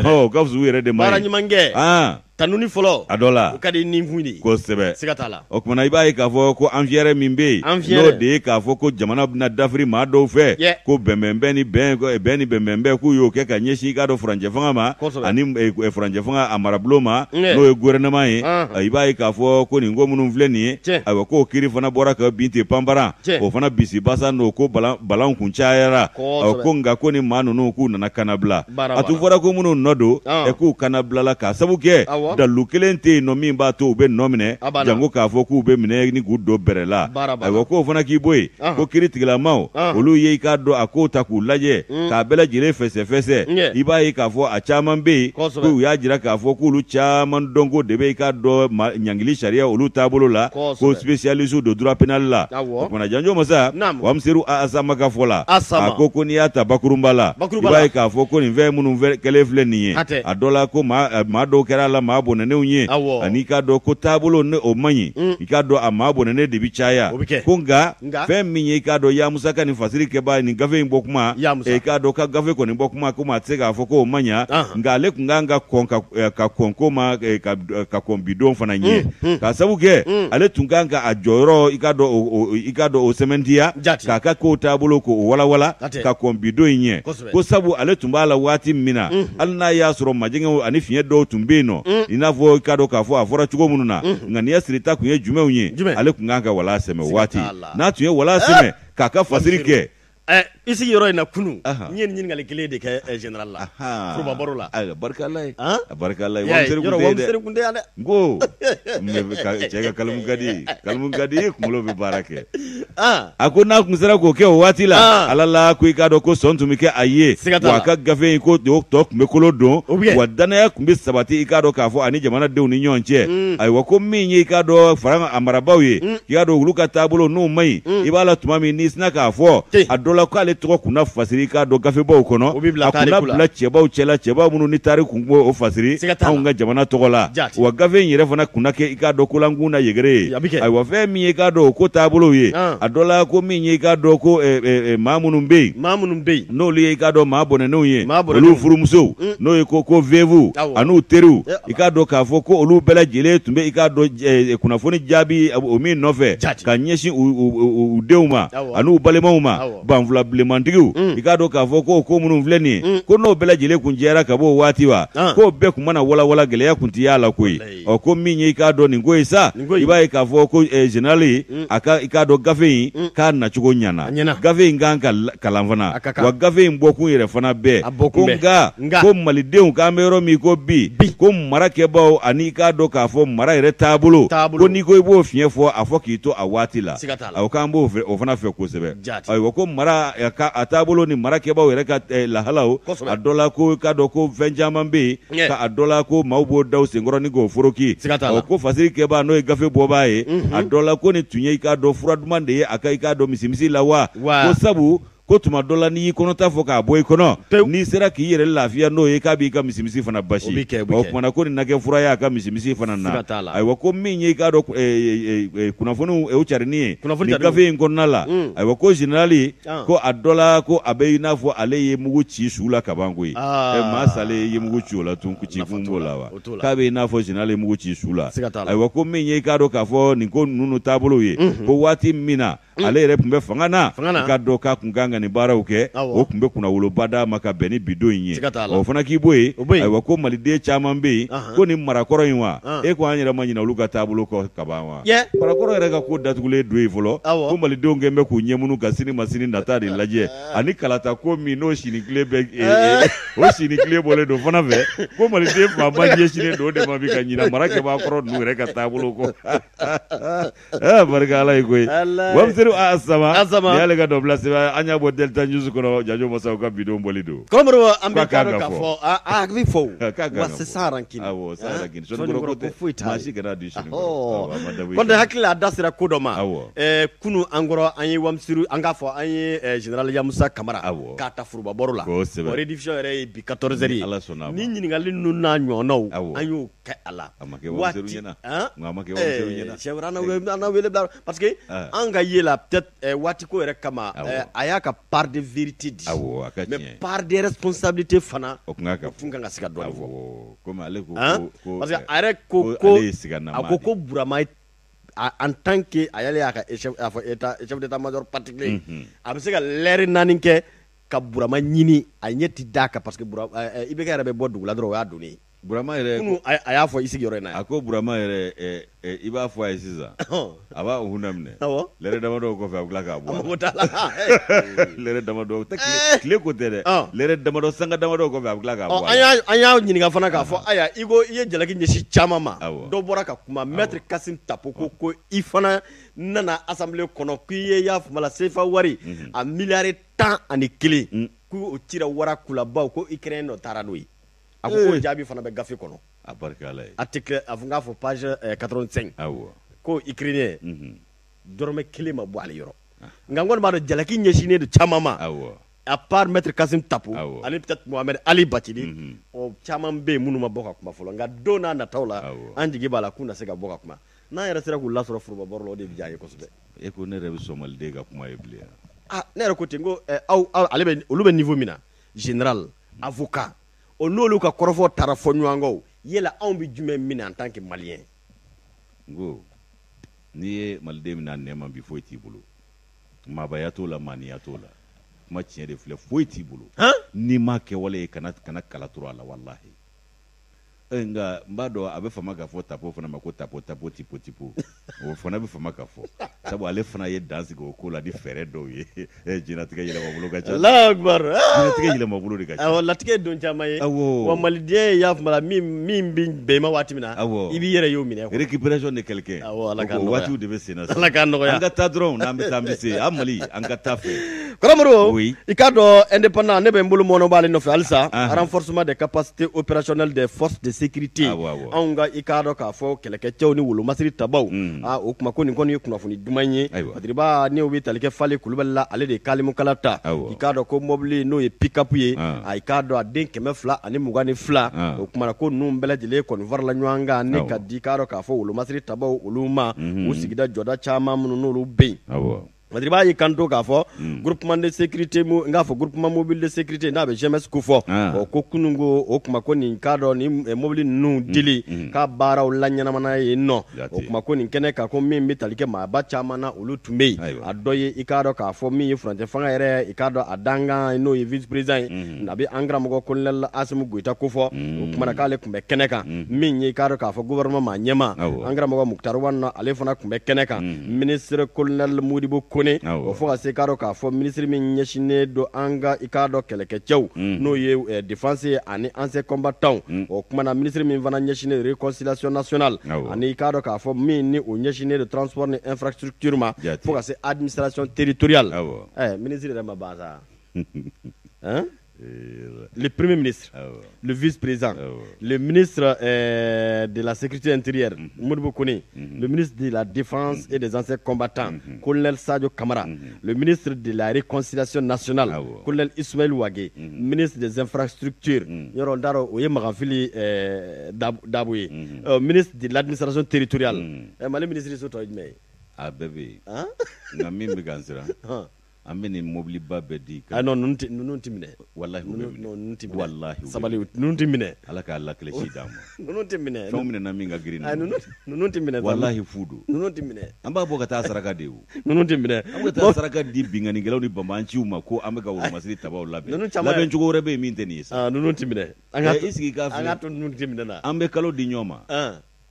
o ka fisa u yɛrɛ de ma. Baara ɲuman kɛ, tanuni fɔlɔ a dɔ la o ka di ni kun de ye kosɛbɛ, siga t'a la. O tuma na i b'a ye k'a fɔ ko an fiyɛrɛ min bɛ yen, n'o de ye k'a fɔ ko jamana bɛna dafiri maa dɔw fɛ, ko bɛnbɛnbɛn ni bɛn ni bɛnbɛnbɛn k'u y'o kɛ ka ɲɛsin i k'a dɔn furancɛ fanga ma ani furancɛ fanga a marabulon ma, n'o ye gouvernement ye. I b'a ye k'a fɔ ko nin ko minnu filɛ nin ye, ayiwa k'o kiri fana bɔra ka bin ten panparan, o fana bisibasa n'o ko balan kun cayara. Ko nka ko ni maa ninnu k'u nana kannabila, a tun fɔra ko minnu nɔ don, ɛ k'u kannabilala k'a sabu kɛ dalilu kelen tɛ yen nɔ min b'a to u bɛ nɔ minɛ, janko k'a fɔ k'u bɛ minɛ ni k'u don bɛrɛ la. Ayiwa, k'o fana k'i bɔ yen, ko kiri tigilamaw olu ye i k'a dɔn a kow ta k'u lajɛ k'a bɛɛ lajɛlen fɛsɛfɛsɛ, i b'a ye k'a fɔ a caman bɛ yen k'u y'a jira k'a fɔ k'olu caman dɔnko de bɛ i k'a dɔn ɲangili sariya olu taabolo la, ko spécialiste don droit pénal la. O kumana janjo masa Wamiseru Asama ka fɔ la, a ko n'i y'a ta bakurunba la, i b'a ye k'a fɔ ko nin fɛn minnu kɛlen filɛ nin ye, a dɔ la ko maa dɔw kɛra a la maa bɔnɛnenw ye, ani i k'a dɔn ko taabolo ni o man ɲi, i k'a dɔn a maa bɔnɛnen de bɛ caya. Ko nka fɛn min ye i k'a dɔn Yamusa ka nin fasiri kɛbaa nin gafe in bɔ kuma, i k'a dɔn ka gafe kɔni bɔ kuma, ko maa tɛ se k'a fɔ k'o man ɲa, nka ale tun kan ka kɔn ka kɔn ko ma ka kɔn bidon fana ɲɛ, k'a sabu kɛ ale tun kan ka a jɔyɔrɔ i k'a dɔn i k'a dɔn o sɛmɛntiya, k'a ka kow taabolo k'o walawala ka kɔn bidon in ɲɛ, ko sabu ale tun b'a la waati min na, hali n'a y'a sɔrɔ majɛgɛw ani fiɲɛ dɔw tun bɛ yen nɔ, i n'a fɔ i k'a dɔn k'a fɔ a fɔra cogo minnu na, ŋaniya sirita tun ye jumɛnw ye, ale tun kan ka wala sɛmɛ waati n'a tun ye wala sɛmɛ k'a ka fasiri kɛ. I sigi yɔrɔ in na kunun, n ye nin ɲininkali kelen de kɛ général la foroba baro la. Ayiwa, barika Ala ye, a barika Ala ye, Wamiseru kun tɛ yan dɛ. N ko cɛ ka kalimu ka di, kalimu ka di, kunkolo bɛ baara kɛ. A ko n'a tun sera k'o kɛ o waati la, Ala la ko i k'a dɔn ko sɔn tun bɛ kɛ a ye, wa a ka gafe in ko tɔ tun bɛ kolo don, wa dannaya tun bɛ sabati i k'a dɔn k'a fɔ ani jamanadenw ni ɲɔgɔn cɛ. Ayiwa, ko min ye i k'a dɔn fara a marabaaw ye, i k'a dɔn olu ka taabolo n'o man ɲi, i b'a la tuma min n'i sinna k'a fɔ a dɔ la k'ale tɔgɔ kun na fasiri i k'a dɔn gafebaw kɔnɔ, a kun na bila cɛbaw cɛla, cɛba minnu ni tariku kun b'o fasiri anw ka jamana tɔgɔ la, wa gafe in yɛrɛ fana kun na kɛ i k'a dɔn kolankun na yegere ye. Ayiwa, fɛn min ye i k'a dɔn o ko taabolow ye, a dɔ la ko min ye i k'a dɔn ko maa minnu bɛ yen n'olu ye i k'a dɔn maa bɔnɛnenw ye, olu furumusow n'o ye ko veuve an'u teriw, i k'a dɔn k'a fɔ ko olu bɛɛ lajɛlen tun bɛ i k'a dɔn kunnafoni jaabi o min nɔfɛ ka ɲɛsin u denw ma an'u balimaw ma, banfula bilenmantigiw, i k'a dɔn k'a fɔ ko ko minnu filɛ nin ye, ko n'o bɛɛ lajɛlen kun jɛra ka bɔ o waati wa, k'o bɛɛ kun mana walawala, gɛlɛya kun tɛ y'a la koyi. Ɔ ko min ye i k'a dɔn nin ko ye sa, i b'a ye k'a fɔ ko général a ka i k'a dɔn gafe gafe in k'a nacogo ɲana, gafe in kan ka kalan fana, wa gafe in bɔkun yɛrɛ fana bɛɛ, ko nka ko malidenw k'an bɛ yɔrɔ min ko bi, ko marakɛbaw ani i k'a dɔn k'a fɔ mara yɛrɛ taabolo, ko n'i ko i b'o fiɲɛ fɔ, a fɔ k'i to a waati la, ayiwa k'an b'o o fana fɛ kosɛbɛ. Ayiwa ko mara a taabolo ni marakɛbaw yɛrɛ ka lahalaw, a dɔ la ko i k'a dɔn ko fɛn caman bɛ yen, ka a dɔ la ko maaw b'o da u senkɔrɔ ni k'o foroki, ko fasiri kɛbaa n'o ye gafe bɔbaa ye, a dɔ la ko nin tun ye i k'a dɔn fura duman de ye a ka i k'a dɔn misimisi la wa, ko sabu ko tuma dɔ la n'i y'i kɔnɔta fɔ k'a bɔ i kɔnɔ, n'i sera k'i yɛrɛ lafiya n'o ye, k'a b'i ka misimisi fana basi, o tuma na ko nin na kɛ fura ye a ka misimisi fana na. Ayiwa ko min ye i k'a dɔn kunnafoniw o carinni ye nin gafe in kɔnɔna la, ayiwa ko général ko a dɔ la ko a bɛ i n'a fɔ ale ye mugu ci su la kaban koyi, maa salen ye mugu ci o la tun, ci kun b'o la wa, k'a bɛ i n'a fɔ général ye mugu ci su la. Ayiwa ko min ye i k'a dɔn k'a fɔ nin ko ninnu taabolo ye, ko waati min na ale yɛrɛ tun bɛ fanga na, i k'a dɔn k'a tun kan ka nin baaraw kɛ, o tun bɛ kunnawoloba d'a ma ka bɛn ni bi don in ye. O fana k'i bɔ yen, ayiwa ko maliden caman bɛ yen ko nin marakɔrɔ in wa, e ko an yɛrɛ ma ɲinɛ olu ka taabolo kɔ kaban wa, marakɔrɔ yɛrɛ ka ko datugulen don yen fɔlɔ, ko malidenw kɛlen bɛ k'u ɲɛmunu ka sini ma sini nata de lajɛ, ani kalata ko min n'o sini tile bɛ o sini tile bɔlen don fana fɛ, ko maliden fanba ɲɛsinnen don o de ma bi ka ɲinɛ marakɛbaa kɔrɔ ninnu yɛrɛ ka taabolo kɔ. Barika ala ye koyi wamisɛri a sama y'ale ka dɔbila sɛbɛn an y'a bɔ Delta News kɔnɔ janjo masaw ka bidon bɔli don kɔrɔ an bɛ k'a dɔn k'a fɔ a bɛ fɔ wa c'est sans rancune awɔ sans rancune sɔnikɔrɔ ko tɛ foyi t'a maa si kana di sɔnikɔrɔ kɔntɛ hakili la a da sera ko dɔ ma kunun an kɔrɔ an ye wamisɛri an k'a fɔ an ye général Yamusa Kamara k'a ta foroba baro la rediffusion yɛrɛ ye bi 14 heures ye ni ɲininkali ninnu n'a ɲɔgɔnnaw an y'o kɛ a la a ma kɛ wamisɛri ɲɛna nka a ma kɛ wamisɛri ɲɛna c'est vrai an na wele bila parce que an ka ye la peut-être waati ko yɛrɛ kama a y'a ka part de vérité di awɔ a ka tiɲɛ mais part de responsabilité fana o tun kan ka se ka dɔɔnin fɔ komi ale ko ko parce que a yɛrɛ ko ko a ko ko Burama en tant que a yɛrɛ y'a ka chef a fɔ état chef d'état-major particulier a bɛ se ka lɛri 4 kɛ ka Burama ɲini a ɲɛ ti d'a kan parce que IBK yɛrɛ bɛ bɔ dugu la dɔrɔn o y'a donnen ye. Burama yɛrɛ kunun a y'a fɔ i sigiyɔrɔ in na a ko Burama yɛrɛ i b'a fɔ a ye sisan a b'a hun daminɛ lɛrɛ damadɔ kɔfɛ a bɛ tila k'a bɔ a mago t'a la lɛrɛ damadɔ tɛ tile ko tɛ dɛ lɛrɛ damadɔ sanga damadɔ kɔfɛ a bɛ tila k'a bɔ an y'a ɲininka fana k'a fɔ ayiwa i ko i ye jalaki ɲɛsin caman ma dɔ bɔra ka kuma maître Kassim Tapo ko i fana nana assemblée kɔnɔ k'i ye y'a faamu la CFA wari a miliyari 11 k'o cira wara kulabaw ko Ukraine dɔ taara n'o ye. A ko ko jaabi fana bɛ gafe kɔnɔ. A barika Ala ye. Article a fɔ n k'a fɔ page 85. Awɔ. Ko Ukrainien. Dɔrɔmɛ kelen ma bɔ ale yɔrɔ. Nka n kɔni b'a dɔn jalaki ɲɛsinnen don caman ma. Awɔ. À part maître Kassim Tapo. Awɔ. Ani peut-être Mohamed Ali Bathily. Ɔ caman bɛ yen minnu ma bɔ ka kuma fɔlɔ nka don n'a nataw la. Awɔ. An jigi b'a la k'u na se ka bɔ ka kuma. N'an yɛrɛ sera k'u lasɔrɔ foroba baro la o de bɛ diya an ye kosɛbɛ. E ko ne yɛrɛ bɛ sɔn maliden ka kuma ye bilen. Ah ne yɛrɛ ko ten ko aw ale bɛ olu bɛ niveau min na général avocat o n'olu ka kɔrɔfɔ taara fɔ ɲɔgɔn kɔ yala anw bɛ jumɛn minɛ en tant que malien. N ko n'i ye maliden minɛ a nɛn ma bi foyi t'i bolo maabaya t'o la maaniya t'o la kuma tiɲɛ de filɛ foyi t'i bolo. N'i ma kɛwale ye kana kala turu a la walahi. Nka n b'a dɔn a bɛ fama ka fɔ Tapo fana ma ko Tapo Tapo tipo tipo o fana bɛ fama ka fɔ sabu ale fana ye dan sigi o ko la ni fɛɛrɛ dɔw ye diɲɛlatigɛ yɛlɛmabolo ka ca. Alahu akibaru. Diɲɛlatigɛ yɛlɛmabolo de ka ca. Awɔ latigɛ ye don caman ye. Awɔ. Wa maliden y'a faamu la min bɛ bɛn i ma waati min na. Awɔ. I b'i yɛrɛ y'o minɛ. Récupération de quelqu'un. Awɔ Ala k'a nɔgɔya. O waatiw de bɛ sen na. Ala k'a nɔgɔya. An ka taa dɔrɔn n'an bɛ taa an bɛ se an Mali an ka taa fɛ. Kɔrɔmɔrɔ. Oui. I k'a dɔn indépendant ne bɛ n bolo mɔnɔ b'ale nɔfɛ halisa. Renforcement des capacités opérationnelles des forces de sécurité. Awɔ. Anw ka i k'a dɔn k'a fɔ kɛlɛkɛcɛw ni wolomasiri tabaw. O kuma ko nin kɔni ye kunnafoni duman ye. Badiriba n'o bɛ tali kɛ Fale Kulubali la ale de ye kalimukala ta. I k'a dɔn ko mobili n'o ye pick-up ye. I k'a dɔn a den 222. O kuma ko ninnu bɛɛ lajɛlen kɔni farala ɲɔgɔn kan ne ka di i k'a dɔn k'a fɔ wolomasiri tabaw olu ma. U sigida jɔda caman minnu n'olu bɛ yen. Badiriba y'i kanto k'a fɔ groupement de sécurité n k'a fɔ groupement mobile de sécurité n'a bɛ GMS ko fɔ ɔ ko kunun ko o kuma ko nin k'a dɔn ni mobili ninnu dili k'a baaraw la ɲɛnamana yen nɔ o kuma ko nin kɛnɛ kan ko min bɛ tali kɛ maaba caman na olu tun bɛ yen a dɔ ye i k'a dɔn k'a fɔ min ye furancɛ fanga yɛrɛ i k'a dɔn a dankan n'o ye vice président ye a bɛ an karamɔgɔ colonel Asimi Goyita ko fɔ o kuma na k'ale tun bɛ kɛnɛ kan min ye i k'a dɔn k'a fɔ gouvernement maa ɲɛmaa an karamɔgɔ Moctar Ouane ale fana tun bɛ kɛnɛ kan ministre colonel Modibo Kone, o fo ka se k'a dɔn k'a fɔ minisiri min ɲɛsinnen don an ka i k'a dɔn kɛlɛkɛcɛw, n'o ye défense ye ani anciens combattants, o kuma na minisiri min fana ɲɛsinnen réconciliation nationale ani i k'a dɔn k'a fɔ min ni o ɲɛsinnen don transport ni infrastructure ma, fo ka se administration territoriale. Minisiri yɛrɛ ma ban sa hein? Le Premier ministre, le vice-président, le ministre de la Sécurité intérieure, Modibo Kone, le ministre de la Défense et des anciens combattants, colonel Sadio Kamara, le ministre de la Réconciliation nationale, colonel Ismaël Wagué, ministre des Infrastructures, yɔrɔ n t'a dɔn o ye Maganfili Dabo ye, ministre de l'Administration territoriale. Mali ministre so tɔ ye jumɛn ye? A bɛɛ bɛ yen, nka min bɛ ka n siran, an bɛ nin mobiliba bɛɛ di. Ah non, ninnu ti minɛ. Walahi u bɛ minɛ. Non, ninnu ti minɛ. Walahi. Sabali, ninnu ti minɛ. Ala k'a lakilisi d'an ma. Ninnu ti minɛ. Fɛnw minɛna min ka girin. Ninnu ti minɛ. Walahi fu don. Ninnu ti minɛ. An b'a bɔ ka taa saraka de o. Ninnu ti minɛ. An bɛ taa saraka di binkannikɛlaw ni banbaanciw ma ko an bɛ ka wolomasiri tabaw labɛn. Ninnu caman labɛn cogo wɛrɛ bɛ yen min tɛ nin ye sa. Ah, ninnu ti minɛ. An ka i sigi k'a filɛ. An ka to ninnu ti minɛ na. An bɛ kalo di ɲɔgɔn ma.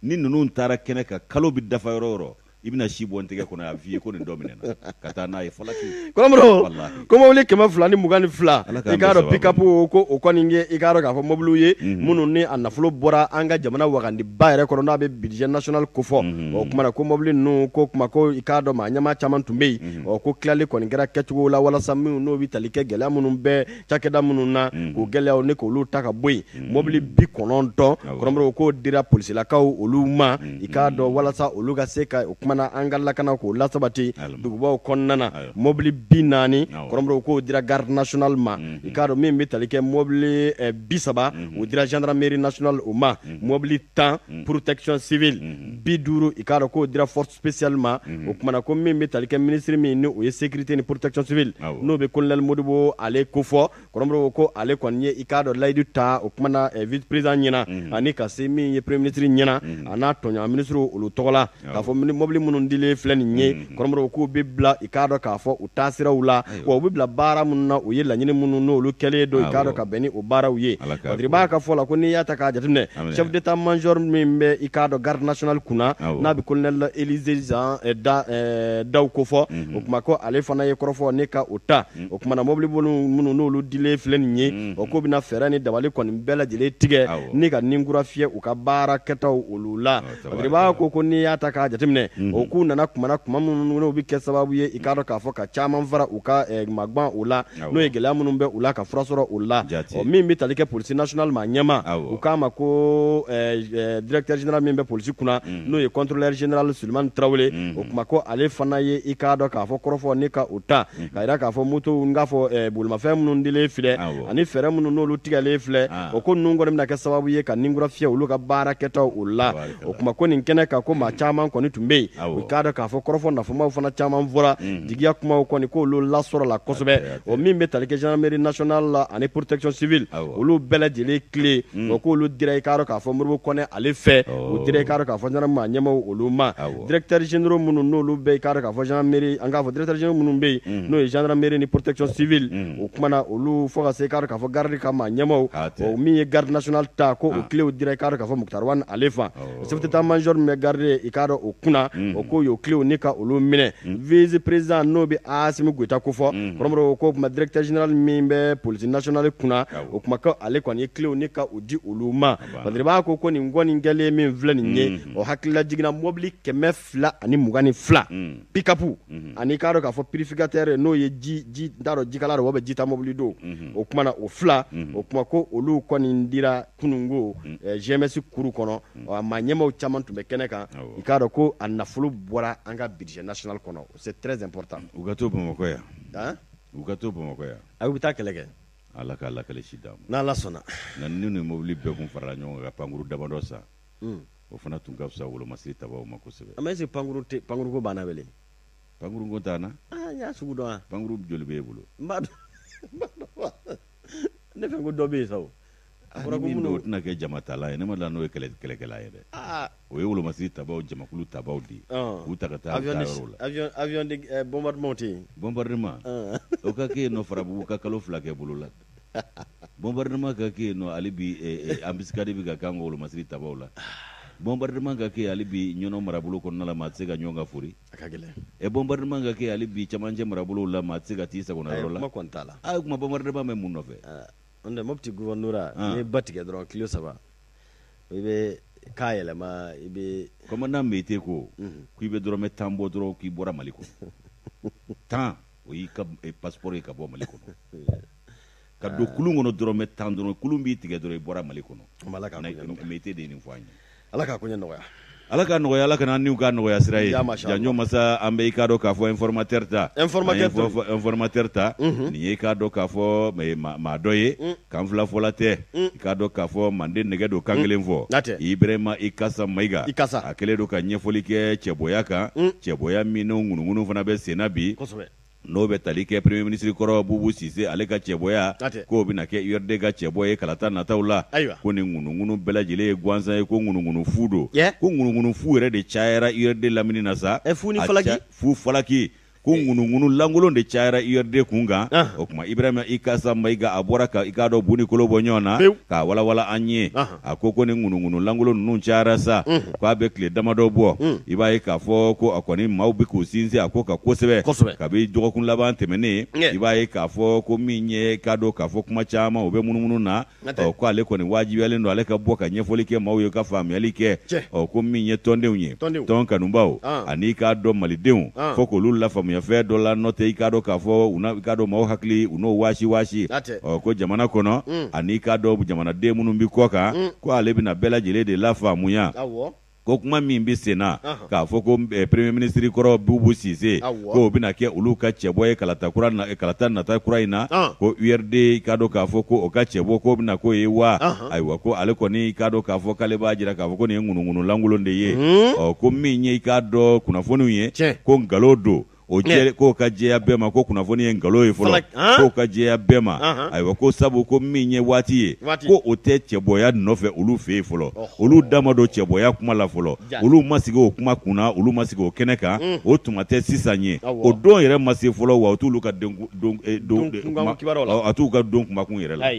Ni ninnu taara kɛnɛ kan, kalo bɛ dafa yɔrɔ o yɔrɔ, i bɛna si bɔ n tɛgɛ kɔnɔ, a f'i ye ko nin dɔ minɛna ka taa n'a ye falaki. Kɔrɔmɔrɔ, ko mobili 222, i k'a dɔn pick-up ko o kɔni ye i k'a dɔn k'a fɔ mobiliw ye minnu ni a nafolo bɔra an ka jamana wagandiba yɛrɛ kɔnɔ, n'a bɛ budget national kofɔ. O kuma na ko mobili ninnu ko kuma ko i k'a dɔn maa ɲɛmaa caman tun bɛ yen. Ɔ ko tilali kɔni kɛra kɛcogo la walasa minnu n'o bɛ tali kɛ gɛlɛya minnu bɛ cakɛda minnu na, k'o gɛlɛyaw ne k'olu ta ka bɔ yen. Mobili 90, kɔrɔmɔrɔ, k'o dira polisilakaw olu ma, i k'a dɔn walasa olu ka se ka o kuma na an ka lakana k'o lasabati dugubaw kɔnɔna na. Mobili 40, kɔrɔmɔrɔ, k'o dira garde nationale ma. I k'a dɔn min bɛ tali kɛ mobili 30, o dira gendarmerie nationale o ma. Mobili 10, protection civile. 50, i k'a dɔn k'o dira force spéciale ma. O kuma na ko min bɛ tali kɛ ministre min ni o ye sécurité ni protection civile, n'o bɛ colonel Modibo ale kofɔ, kɔrɔmɔrɔ, ko ale kɔni ye i k'a dɔn layidu ta o kuma na vice président ɲɛna ani ka se min ye premier ministre ɲɛna, a n'a tɔɲɔgɔn ministre olu tɔgɔ la, k'a fɔ mobili minnu dilen filɛ nin ye, kɔrɔmɔrɔ, k'u bɛ bila i k'a dɔn k'a fɔ u taasiraw la, wa u bɛ bila baara minnu na, u ye laɲini minnu n'olu kɛlen don i k'a dɔn ka bɛn ni o baaraw ye. Parce b'a ka fɔ la ko n'i y'a ta k'a jateminɛ, chef d'état major min bɛ i k'a dɔn garde nationale kunna, n'a bɛ colonel Élisée Jean Daw kofɔ, o kuma ko ale fana ye kɔrɔfɔ ne ka o ta. O kuma na mobili minnu n'olu dilen filɛ nin ye, o ko bɛna fɛɛrɛ ni dabali kɔni bɛɛ lajɛlen tigɛ ni ka ninkura fiyɛ u ka baara kɛtaw olu la. Parce b'a ko n'i y'a ta k'a jateminɛ, o k'u nana kuma na kuma minnu n'o bɛ kɛ sababu ye i k'a dɔn k'a fɔ ka caman fara u ka magban o la, n'o ye gɛlɛya minnu bɛ u la, ka fura sɔrɔ o la. O min bɛ tali kɛ police nationale ma ɲɛma, u k'a ma ko directeur général min bɛ polisi kunna, n'o ye contrôleur général Sulemani Tarawele, o kuma ko ale fana ye i k'a dɔn k'a fɔ kɔrɔfɔ ni ka o ta ka yira k'a fɔ moto n k'a fɔ bolimafɛn minnu dilen filɛ ani fɛɛrɛ minnu n'olu tigɛlen filɛ, o ko ninnu kɔni bɛna kɛ sababu ye ka ninkura fiyɛ olu ka baara kɛtaw o la. O kuma ko nin kɛnɛ kan, ko maa caman kɔni tun bɛ yen, u k'a dɔn k'a fɔ kɔrɔfɔ nafamaw fana caman fɔra, jigiya kumaw kɔni k'olu lasɔrɔ la kosɛbɛ. O min bɛ tali kɛ gendarmerie nationale la ani protection civile, olu bɛɛ lajɛlen tile o k'olu dira i k'a dɔn k'a fɔ Modibo Kɔnɛ ale fɛ, o dira i k'a dɔn k'a fɔ gendarme maa ɲɛmaw olu ma. Directeur généraux minnu n'olu bɛ i k'a dɔn k'a fɔ gendarmerie, an k'a fɔ directeur généraux minnu bɛ yen, n'o ye gendarmerie ni protection civile, o kuma na olu fo ka se i k'a dɔn k'a fɔ garde ka maa ɲɛmaw, o min ye garde nationale ta, ko o kilew dira i k'a dɔn k'a fɔ Moctar Ouane ale fan. Chef d'état major min bɛ garde i k'a dɔn o kunna, o ko y'o kilew ni ka olu minɛ vice président n'o bɛ Assimi Goïta kofɔ. Kɔrɔmɔrɔ, ko kuma directeur général min bɛ police nationale kunna, o kuma ko ale kɔni ye kilew ni ka o di olu ma. Parce que b'a ko nin kɔni kɛlen min filɛ nin ye, o hakilila jiginna mobili 222 pick-up ani i k'a dɔn k'a fɔ purificateur, n'o ye ji n t'a dɔn jikala don ou ji ta mobili don, o kuma na o fila, o kuma ko olu kɔni dira kununko GMS kuru kɔnɔ. A maa ɲɛmaw caman tun bɛ kɛnɛ kan. I k'a dɔn ko a nafolo bɔra an ka budget national kɔnɔ, c'est très important. U ka to Bamakɔ yan. U ka to Bamakɔ yan. A bɛ taa kɛlɛ kɛ. Ala k'a lakale si d'an ma. N'Ala sɔnna. Nka ni nin mobili bɛɛ kun farala ɲɔgɔn kan ka pankuru damadɔ san, o fana tun ka fisa wolomasiri tabaw ma kosɛbɛ. Mais est-ce que pankuru tɛ, pankuru ko banna wele? Pankuru ko t'an na. Ah, n y'a sugu dɔn wa. Pankuru joli b'e bolo? N b'a dɔn, n b'a dɔn, ne fɛ ko dɔ bɛ yen sa o. A fɔra ko minnu o tɛna kɛ jamatala ye, ne ma dala n'o ye kɛlɛkɛla ye dɛ. O ye wolomasiri tabaw, jamakulu tabaw de ye k'u ta ka taa yɔrɔw la. Avion de bombardement tɛ yen. Bombardement o ka kɛ yen nɔ, Farabugu ka kalo 2 kɛ bolo la. Bombardement ka kɛ yen nɔ, hali bi embuscade bɛ ka k'an ka wolomasiri tabaw la. Bombardement ka kɛ hali bi Ɲɔnɔ marabolo kɔnɔna la, maa tɛ se ka ɲɔgɔn ka fori. A ka gɛlɛn. Ɛ bombardement ka kɛ hali bi camancɛ marabolow la, maa tɛ se ka t'i sagona yɔrɔ la. Kuma kɔni t'a la. A kuma bombardement bɛ mun nɔfɛ? N'o tɛ Mopti gouverneur n'i ye ba tigɛ dɔrɔn kilo 3 i bɛ k'a yɛlɛma i bɛ. Commandant Meyite ko k'i bɛ dɔrɔmɛ 10 bɔ dɔrɔn k'i bɔra Mali kɔnɔ. 10 o y'i ka passeport ye ka bɔ Mali kɔnɔ. Ka don kulun kɔnɔ dɔrɔmɛ 10 dɔrɔn kulun b'i tigɛ dɔrɔn i bɔra Mali kɔnɔ. Ala k'a koɲɛ nɔgɔya. Meyite de ye nin fɔ an ye. Ala k'a koɲɛ nɔgɔya. Ala ka nɔgɔya, Ala kana niw ka nɔgɔya sira ye. Janjo masa, an bɛ i k'a dɔn k'a fɔ informateur ta. Informateur ta. Nin ye i k'a dɔn k'a fɔ maa dɔ ye. Kan fila fɔla tɛ. I k'a dɔn k'a fɔ manden nɛgɛ don kan kelen fɔ. Ibrahima Ikasa Mayiga. A kɛlen don ka ɲɛfɔli kɛ cɛbɔya kan. Cɛbɔya min n'o ŋunuŋunu fana bɛ senna bi. N'o bɛ tali kɛ premier ministre kɔrɔ Bubu Sise ale ka cɛbɔya k'o bɛna kɛ URD ka cɛbɔ ye kalata nataw la, ko nin ŋunuŋunu bɛɛ lajɛlen ye gansan ye, ko ŋunuŋunu fu don, ko ŋunuŋunu fu yɛrɛ de cayara URD lamini na sa, fu ni falaki, fu falaki, ko ŋunuŋunu lankolon de cayara URD kun kan. O tuma Ibrahima Ikasa Mayiga a bɔra ka i k'a dɔn bu ni kolo bɔ ɲɔgɔn na k'a walawala an ye. A ko ko ni ŋunuŋunu lankolon ninnu cayara sa, k'a bɛ tile damadɔ bɔ, i b'a ye k'a fɔ ko a kɔni maaw bɛ k'u sinsin a ko kan kosɛbɛ kabi dɔgɔkun laban tɛmɛnen. I b'a ye k'a fɔ ko min ye k'a dɔn k'a fɔ kuma caman o bɛ munumunu na, ɔ ko ale kɔni wajibiyalen don ale ka bɔ ka ɲɛfɔli kɛ maaw ye ka faamuyali kɛ. Ɔ ko min ye tɔndenw ye, tɔn kanubaw ani k'a dɔn malidenw, fo k'olu lafaamuya fɛn dɔ la, n'o tɛ i k'a dɔn k'a fɔ u i k'a dɔn maaw hakili u n'o waasi waasi. Ɔ ko jamana kɔnɔ ani k'a dɔn jamanaden minnu bɛ kɔ kan, ko ale bɛna bɛɛ lajɛlen de lafaamuya. Ko kuma min bɛ sen na k'a fɔ ko premier ministre kɔrɔ Bubu Sise k'o bɛna kɛ olu ka cɛbɔ ye kalata kura kalata nata kura in na, ko URD k'a dɔn k'a fɔ ko o ka cɛbɔ k'o bɛna k'o ye wa. Ayiwa ko ale kɔni k'a dɔn k'a fɔ k'ale b'a jira k'a fɔ ko nin ye ŋunuŋunu lankolon de ye. Ɔ ko min ye i k'a dɔn kunnafoniw ye, ko nkalon don. O jɛ k'o ka jɛya bɛɛ ma ko kunnafoni ye nkalon ye fɔlɔ, k'o ka jɛya bɛɛ ma. Ayiwa ko sabu ko min ye waati ye, ko o tɛ cɛbɔya nɔfɛ olu fɛ yen fɔlɔ. Olu da ma don cɛbɔya kuma la fɔlɔ, olu ma sigi o kuma kunna, olu ma sigi o kɛnɛ kan, o tuma tɛ sisan ye, o don yɛrɛ ma se fɔlɔ, wa o t'olu ka a t'u ka don kumakun yɛrɛ la.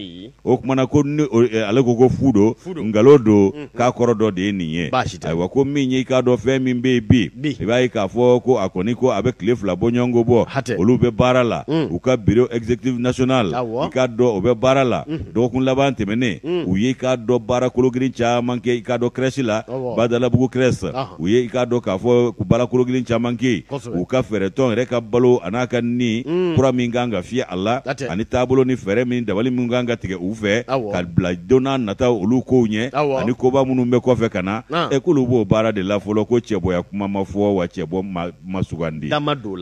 O tuma na ko ale ko ko fu don, nkalon don, k'a kɔrɔ dɔ de ye nin ye. Ayiwa ko min ye i k'a dɔn fɛn min bɛ yen bi, i b'a ye k'a fɔ ko a kɔni ko a bɛ tile 2 bɔɲɔgɔnko bɔ, olu bɛ baara la, u ka bureau exécutif national, i k'a dɔn o bɛ baara la. Dɔgɔkun laban tɛmɛnen, u ye i k'a dɔn baara kologirin caman kɛ i k'a dɔn crèche la, Badalabugu crèche, u ye i k'a dɔn k'a fɔ baara kologirin caman kɛ u ka fɛɛrɛtɔn yɛrɛ ka balo a n'a ka ni kura min kan ka fiyɛ a la, ani taabolo ni fɛɛrɛ min dabali min kan ka tigɛ u fɛ ka bila don n'a nata olu kow ɲɛ, ani koba minnu bɛ kɔfɛ ka na, ɛ k'olu b'o baara de la fɔlɔ. Ko cɛbɔya kuma ma fɔ, wa cɛbɔ ma sugandi,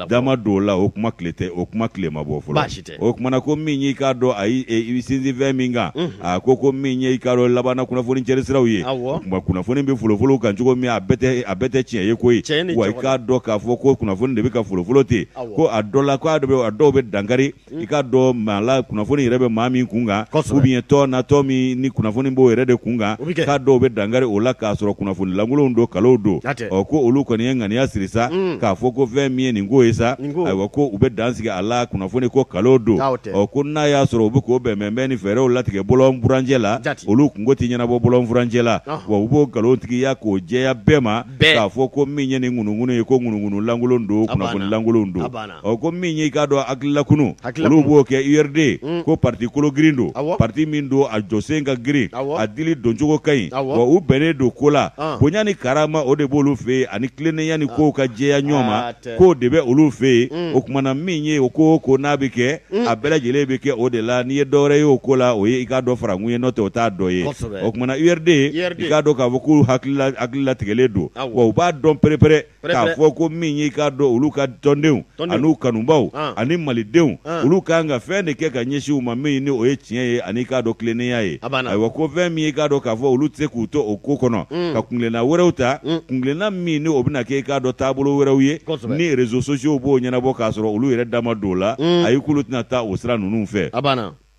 dama don la, o kuma tile tɛ, o kuma tile ma bɔ fɔlɔ. O tuma na ko min y'i k'a dɔn ayi i bɛ sinsin fɛn min kan, a ko ko min ye i k'a dɔn labanna kunnafoni cɛri siraw ye, o tuma kunnafoni bɛ folofolo kan cogo min, a bɛɛ tɛ tiɲɛ ye koyi. Wa i k'a dɔn k'a fɔ ko kunnafoni de bɛ ka folofolo ten, ko a dɔ la ko a dɔw bɛ dankari i k'a dɔn maa la, kunnafoni yɛrɛ bɛ maa min kun kan, ou bien tɔn na tɔn min ni kunnafoni b'o yɛrɛ de kun kan, k'a dɔw bɛ dankari o la k'a sɔrɔ kunnafoni lankolonw don, kalow don. Ɔ ko olu kɔni ye ŋaniya siri sa k'a fɔ ko fɛn min ye nin ko ye sa, ayiwa ko u bɛ dan sigi a la, kunnafoni ko kalo don. Ɔ ko n'a y'a sɔrɔ u bɛ k'o bɛnbɛnbɛn ni fɛɛrɛw latigɛ bɔlɔn furancɛ la, olu kunko tɛ ɲɛnabɔ bɔlɔn furancɛ la, wa u b'o nkalontigiya k'o jɛya bɛɛ ma k'a fɔ ko min ye nin ŋunuŋunu ye, ko ŋunuŋunu lankolon don, kunnafoni lankolon don. Ɔ ko min ye i k'a dɔn hakililakunu, olu b'o kɛ URD, ko parti kolo girin don, parti min don a jɔsen ka girin, a dili doncogo ka ɲi, wa u bɛnnen don ko la, bonya ni karama o de b'olu fɛ yen, ani tilennenya ni kow ka jɛya ɲɔgɔn ma, k'o de bɛ olu fɛ yen. O tuma na min ye o ko o ko n'a bɛ kɛ, a bɛɛ lajɛlen bɛ kɛ o de la. N'i ye dɔwɛrɛ ye o ko la, o ye i k'a dɔn farankun ye, n'o tɛ o t'a dɔ ye. O tuma na URD, i k'a dɔn k'a fɔ k'u hakili latigɛlen don, wa u b'a dɔn perepere k'a fɔ ko min y'i k'a dɔn olu ka tɔndenw an'u kanubaw ani malidenw, olu ka kan ka fɛn de kɛ ka ɲɛsin u ma min ni o ye tiɲɛ ye ani k'a dɔn tilennenya ye. Ayiwa ko fɛn min y'i k'a dɔn k'a fɔ olu tɛ se k'u to o ko kɔnɔ ka kuntilenna wɛrɛw ta, kuntilenna min ni o bɛna kɛ i k'a dɔn taabolo wɛrɛw ye ni réseaux sociaux b'o ɲɛnabɔ k'a sɔrɔ olu yɛrɛ da ma don o la, ayi k'olu tɛna taa o sira ninnu fɛ.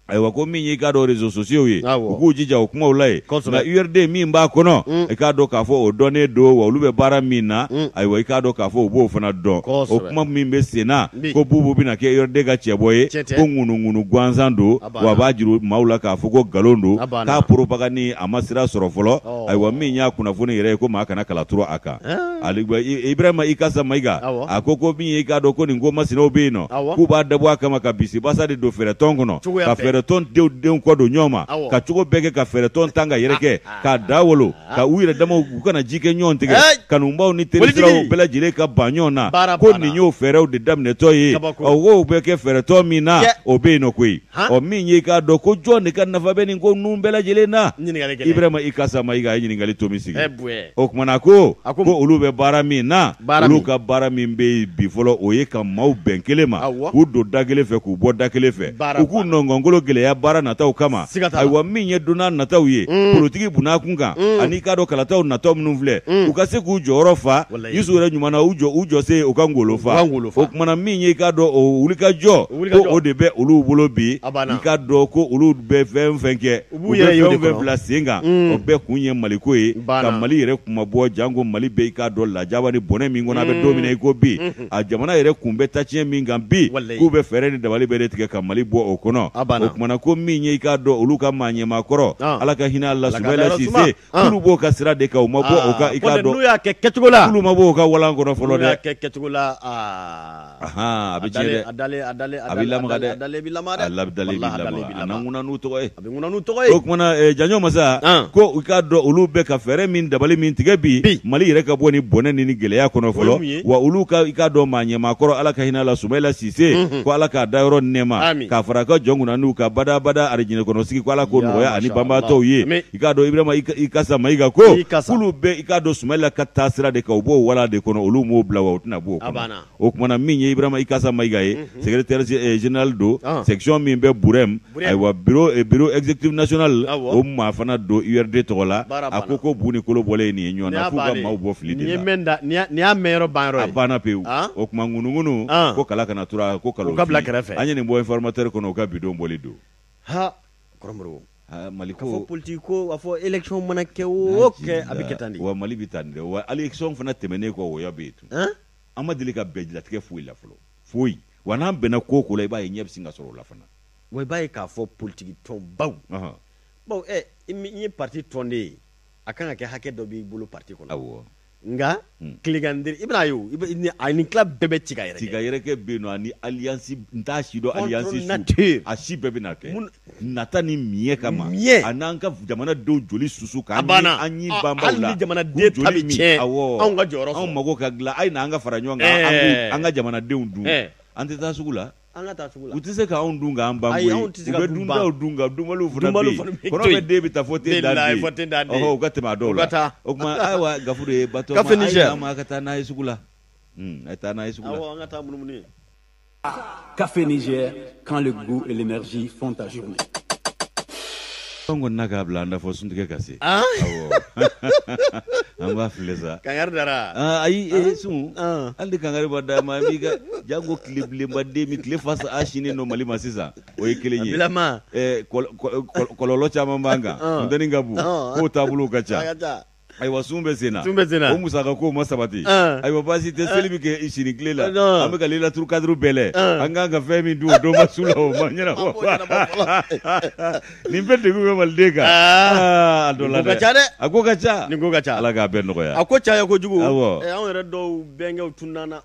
Ayiwa, ko min y'i k'a dɔn réseaux sociaux ye, u k'u jija o kumaw la yen. Nka URD min b'a kɔnɔ, i k'a dɔn k'a fɔ o dɔnnen don, wa olu bɛ baara min na, ayiwa, i k'a dɔn k'a fɔ u b'o fana dɔn. O kuma min bɛ sen na ko Bubu bɛna kɛ URD ka cɛbɔ ye, ko ŋunuŋunu gansan don, wa a b'a jira maaw la k'a fɔ ko nkalon don, k'a propagande a ma sira sɔrɔ fɔlɔ. Ayiwa, min y'a kunnafoni yɛrɛ ye, ko maa kana kala turu a kan. Ibrahima Ikasa Mayiga, a ko min ye i k'a dɔn ko nin ko masinaw bɛ yen nɔ, k'u b'a dabɔ a kama ka bisibasa de don fɛɛrɛtɔn kɔnɔ, ka fɛɛrɛtɔn denw kɔ don ɲɔgɔn ma, ka cogo bɛɛ kɛ ka fɛɛrɛtɔn tan ka yɛrɛkɛ, k'a da wolo, ka u yɛrɛ damaw u kana ji kɛ ɲɔgɔn tigɛ, kanubaw ni terisiraw bɛɛ lajɛlen ka ban ɲɔgɔn na, ko nin y'o fɛɛrɛw de daminɛtɔ ye. Ɔ, k'o bɛ kɛ fɛɛrɛtɔn min na, o bɛ yen nɔ koyi. Ɔ, min ye i k'a dɔn ko jɔn de ka nafa bɛ nin ko ninnu bɛɛ lajɛlen na? Ibrahima Ikasa Mayiga a ye ɲininkali tomi sigi. O tuma na ko olu bɛ baara min na, olu ka baara min bɛ yen bi fɔlɔ, o ye ka maaw bɛn kelen ma, k'u don da kelen fɛ, k'u bɔ da kelen fɛ, u k'u nɔngɔnkolo gɛlɛya baara nataw kama. Ayiwa, min ye don nataw ye politiki bunna kun kan, ani k'a dɔn kalataw nataw minnu filɛ, u ka se k'u jɔyɔrɔ fa. Yusu yɛrɛ ɲuman na, u jɔ u jɔ se u ka ngolo fa. O tuma na min ye i k'a dɔn o wulikajɔ, ko o de bɛ olu bolo bi. I k'a dɔn ko olu bɛ fɛn fɛn kɛ, u bɛ fɛn o fɛn bila sen kan, o bɛɛ kun ye Maliko ye, ka Mali yɛrɛ kunmabɔ, janko Mali bɛ i k'a dɔn lajaba ni bɔnɛ min kɔnɔ a bɛ don min na i ko bi, a jamana yɛrɛ kun bɛ tatiɲɛ min kan bi, k'u bɛ fɛɛrɛ ni dabali bɛɛ de tigɛ ka Mali bɔ o kɔnɔ. O tuma na ko min ye i k'a dɔn olu ka maa ɲɛmaa kɔrɔ, Ala ka hinɛ a la, Sumayila Sise, k'olu b'o ka sira de kan, u ma bɔ o kan, i k'a dɔn n'u y'a kɛ kɛcogo la, k'olu ma bɔ o ka walan kɔnɔ fɔlɔ dɛ, n'u y'a kɛ kɛcogo la, a bɛ tiɲɛ dɛ, a dalen a dalen a bɛ lamaga dɛ, a dalen bɛ lamaga dɛ, a dalen bɛ lamaga, a na ŋuna n'u tɔgɔ ye, a bɛ ŋuna n'u tɔgɔ ye. O tuma na Janjo masa, ko u k'a dɔn olu bɛ ka fɛɛrɛ min dabali min tigɛ bi, Mali yɛrɛ ka bɔ ni bɔnɛ ni gɛlɛya kɔnɔ fɔlɔ, wa olu ka i k'a dɔn maa ɲɛmaa kɔrɔ, Ala ka hinɛ a la, Sumayila Sise, ko Ala k'a dayɔrɔ nɛɛma, k'a fara a ka jɔn kunna n'u ka badabada arijinɛ kɔnɔ sigi, ko Ala k'o nɔgɔya ani banbaatɔw ye. I k'a dɔn Ibrahima Ikasa Mayiga ko k'olu bɛ i k'a dɔn Sumayila ka taasira de kan, u b'o wala de kɔnɔ, olu m'o bila wa u tɛna b'o kɔnɔ. O tuma na min ye Ibrahima Ikasa Mayiga ye, secrétaire général don section min bɛ Burɛm, ayiwa bureau exécutif national, o maa fana don URD tɔgɔ la. A ko bu ni kolo bɔlen nin ye ɲɔgɔn na, k'u ka maaw bɔ fili de la. Nin y'a mɛnyɔrɔ banyɔrɔ ye, a banna pewu. O tuma ŋunuŋunu ko kala kana turu a ko kalo ka bila kɛrɛfɛ. An ye nin bɔ Informateur kɔnɔ, u ka bidon bɔli don. Ha, Kɔrɔmɔrɔ. Mali ko fɔ politique ko, a fɔ élection mana kɛ o kɛ, a bɛ kɛ tan de. Wa Mali bɛ tan de, wa élection fana tɛmɛnen kɔ, wɔyɔ bɛ yen tun. An ma deli ka bɛn latigɛ foyi la fɔlɔ, foyi. Wa n'an bɛnna ko o ko la, i b'a ye ɲɛ bɛ sin ka sɔrɔ o la fana. Wa i b'a ye k'a fɔ politique tɔnbaw, bawo i ye parti tɔnden ye, a kan ka kɛ hakɛ dɔ b'i bolo parti kɔnɔ. Awɔ. Nka tilegan i bɛna ye o, a ni tila bɛɛ bɛ ci ka yɛrɛkɛ. Ci ka yɛrɛkɛ bɛ yen nɔ, ani alliance, n t'a si dɔn alliance su. Nature. A si bɛɛ bɛna kɛ. Nata ni miɲɛ kama. Miɲɛ. A n'an ka jamanadenw joli susu k'an an ɲi banbaw la. Hali ni jamanaden ta bɛ tiɲɛ. Awɔ. Anw ka jɔyɔrɔ sɔrɔ. Anw mago ka dilan, a ye na an ka fara ɲɔgɔn kan, an ka jamanadenw dun. An tɛ taa sugu la. An ka taa sugu la. U tɛ se k'anw dun k'an ban koyi. Ayi, anw tɛ se ka U bɛ dun duntaw ban. dun nka dunbaliw fana Dunbaliw bɛ fana yen. bɛ Kɔnɔ to bɛ yen. den bɛ taa fo ten dan Bilahi, den. fo ten dan den. Ɔhɔ, u ka tɛmɛ a dɔw U la. ka taa. O tuma ayiwa Gafuru ye batɔ Café ma, a ye Niger. na an ma a ka taa n'a ye sugu la. A ye taa n'a ye sugu la. Awɔ, an ka taa munumunu yen. Café Niger, quand le goût et l'énergie font ta journée. An kɔni na k'a bila an da fɔ suntigɛ ka se. Awɔ. An b'a filɛ sa. Kangari dara. Ayi, sun. Hali ni kangari ma da ma, b'i ka janko tile bilenba den min tile face a sinnen don Mali ma sisan, o ye kelen ye. Bilama. Kɔlɔlɔ caman b'an kan. Funteni ka bon. Kow taabolow ka ca. A ka ca. Ayiwa, sun bɛ sen na. Sun bɛ sen na. O musaka ko ma sabati. Ayiwa, baasi tɛ, seli bɛ kɛ sini tile la. An bɛ ka Laylatul Kadiri bɛɛ lɛ. An kan ka fɛn min dun o don ma su la, o ma ɲɛnabɔ. Nin bɛɛ degun bɛ maliden kan. A dɔ la Nin ko ka ca dɛ. A ko ka ca. Nin ko ka ca. Ala k'a bɛɛ nɔgɔya. A ko caya kojugu. Awɔ. Anw yɛrɛ dɔw bɛnkɛw tununna na.